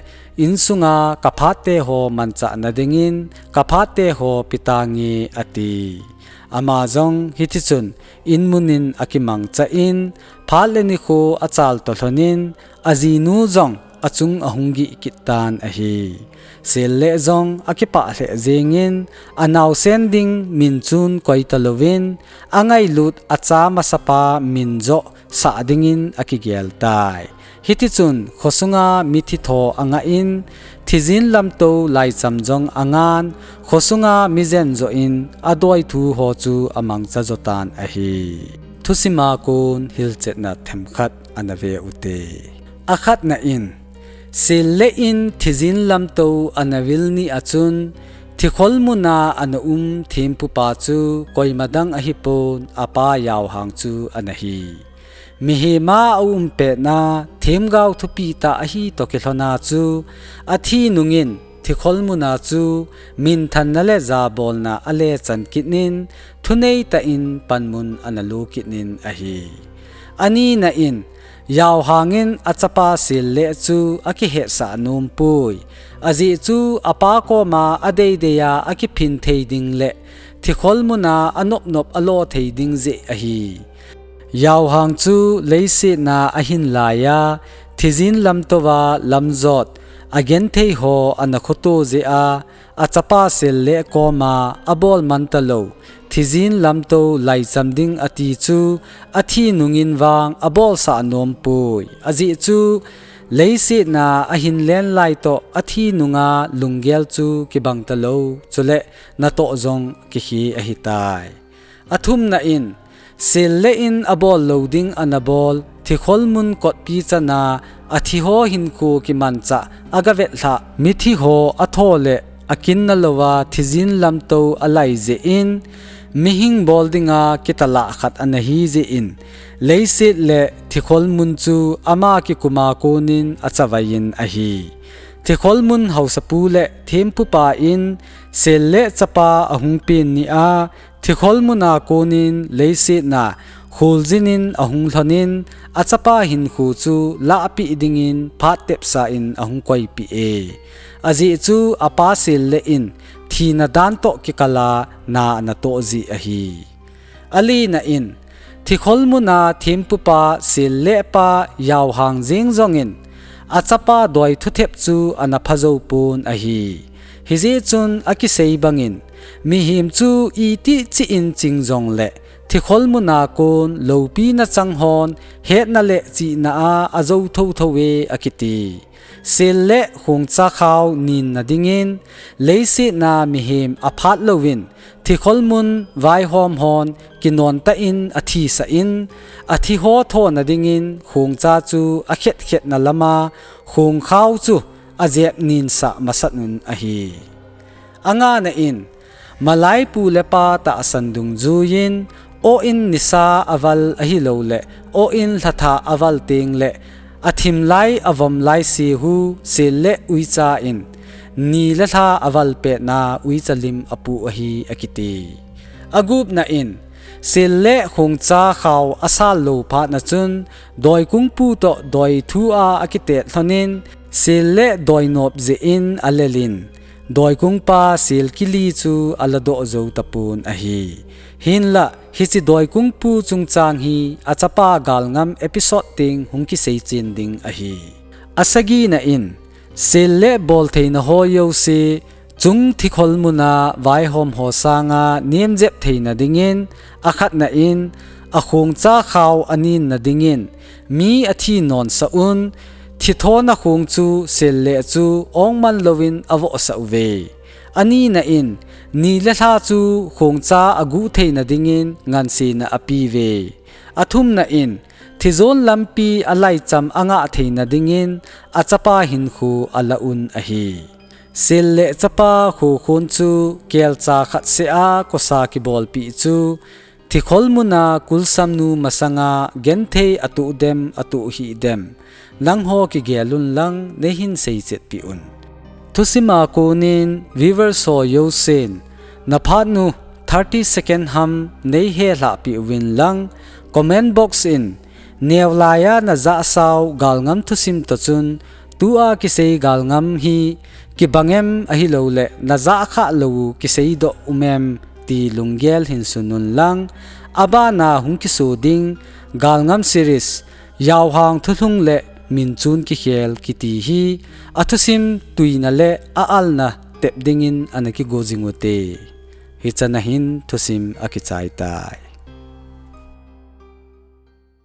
insunga kaphatte ho manchahna dingin kaphatte ho petange, ati. Ama jong hitichun inmun in akimangcha in, phat le nikho achal toh lhonin, ajinu jong achung ahung gih kit tan ahi. Sel le jong akipah lheh jengin, anaosen ding min chun koi talouvin, angailut acha masapa min joh sah dingin akigel tai. Hitichun khosunga mithi tho angah in, thijin lamtou laicham jong angan, khosunga mijen joh in adoithu ho chu amangcha jo tan ahi. Thusima kon hilchetna themkhat ana ve ute. Akhatna in, sel le in thijin lamtou ana vil ni a chun, thikhol muna ana um thempupa chu koima dang ahipon, apa Yaohang chu ana hi. Mihema aum petna themgao thupi tah ahi toh kilhona chu, athi nungin thikhol muna chu minthanna le jabolna alechan kit in, thunei tah in panmun ana lo kit in ahi. Anina in, Yaohang in achapa sel le chu akihetsah nompoi. Ajeh chu apa koma adeidei a akiphin thei ding le thikhol muna anopnop alo thei ding jeh ahi. Yaohang chu leiset a ahin laiya, thijin lamtouva lamjot agenthei ho ana khoto jeh a, achapa sel le koma abol man talou, thijin lamtou laicham ding ati chu athi nungin vang abolsah nompoi. Ajeh chu leiset a ahin len lai toh athi nunga lunggel chu kibang talou, chule natoh jong kikhe ahitai. Athumna in, sel le in abol lou ding ana bol, thikhol mun kotpi chana athi ho hinkho kimanchah agavet lhah mithi ho atho le akinna louva thijin lamtou alai jeh in, mihing bol dinga kitalah khat ana hi jeh in, leiset le thikhol mun chu ama kikuma konin achavaiyin ahi. Thikhol mun haosapu le thempupa in Sel le chapa ahung pen nia, thikhol muna konin leisetna kholjin in ahung lhonin, achapa hinkho chu lahpeh dingin phat tepsa in ahung koipeh e. Ajeh chu apa Sel le in thina dan toh kikala na anatoh jeh ahi. Alina in, thikhol muna thempupa Sel le pa Yaohang jeng jongin, achapa doi thuthep chu ana phajou pon ahi. Hijeh chun akisei bangin, mihem chu itih chih in ching jongle, thikhol muna kon loupina chang hon, hetna le chihna a ajou thotho e akiti. Sel le Khongcha khao ninna dingin, leisetna mihem aphat louvin, thikhol mun vaihom hon kinontah in athisah in, athi ho thona dingin Khongcha chu akhetkhetna lama Khongkhao chu ajep ninsah masat un ahi. Angana in, malai pu le pa tahsan dungjuiyin, o in nisa aval ahilouleh, o in lhatha aval tengle, athim lai avom lai se hu Sel le Uicha in, ni le lha aval petna Uicha lim apu ahi akiti. Agupna in, Sel le Khongcha khao asal lou phatna chun, doikungpu toh doi thu a akitet lhonin, Sel le doinop jeh in alelin, doikungpa Sel kili chu aladoh jou tapon ahi. Hinlah, hiche doikungpu chungchang hi achapa galngam episode teng hung kisei chen ding ahi. Asagina in, Sel le boltheina ho jouse, chung thikhol muna vaihom ho sanga nemjep theina dingin, akhatna in, akhongcha khao aninna dingin, mi athi nonsah un, thithona khong chu Sel le chu ongman louvin avohsah uve. Anina in, ni le lha chu Khongcha aguh theina dingin ngansena apiuve. Athumna in, thijon lampi alaicham angah theina dingin achapa hinkho alah un ahi. Sel le chapa khokhon chu kelcha khat seh a kosa kibolpeh chu, thikhol muna kulsamnu masanga genthei atoh dem, atoh hih dem, nangho kigel un lang neihin seichetpeh un. Thusima konin viewers ho jousen, naphatnu thirty second ham neihelhahpeh uvin lang, comment box in, neolaiya najahsau galngam thusim toh chun, tua kisei galngam hi kibang em ahilouleh najahkhah lou u kiseidoh um em ti lunggel hin sun un lang, abana hung kiso ding galngam series, Yaohang thulhung le minchun kikhel kiti hi, athusim tuina le a-alna tep dingin ana kigo jing ute. Hichana hin thusim akichai tai.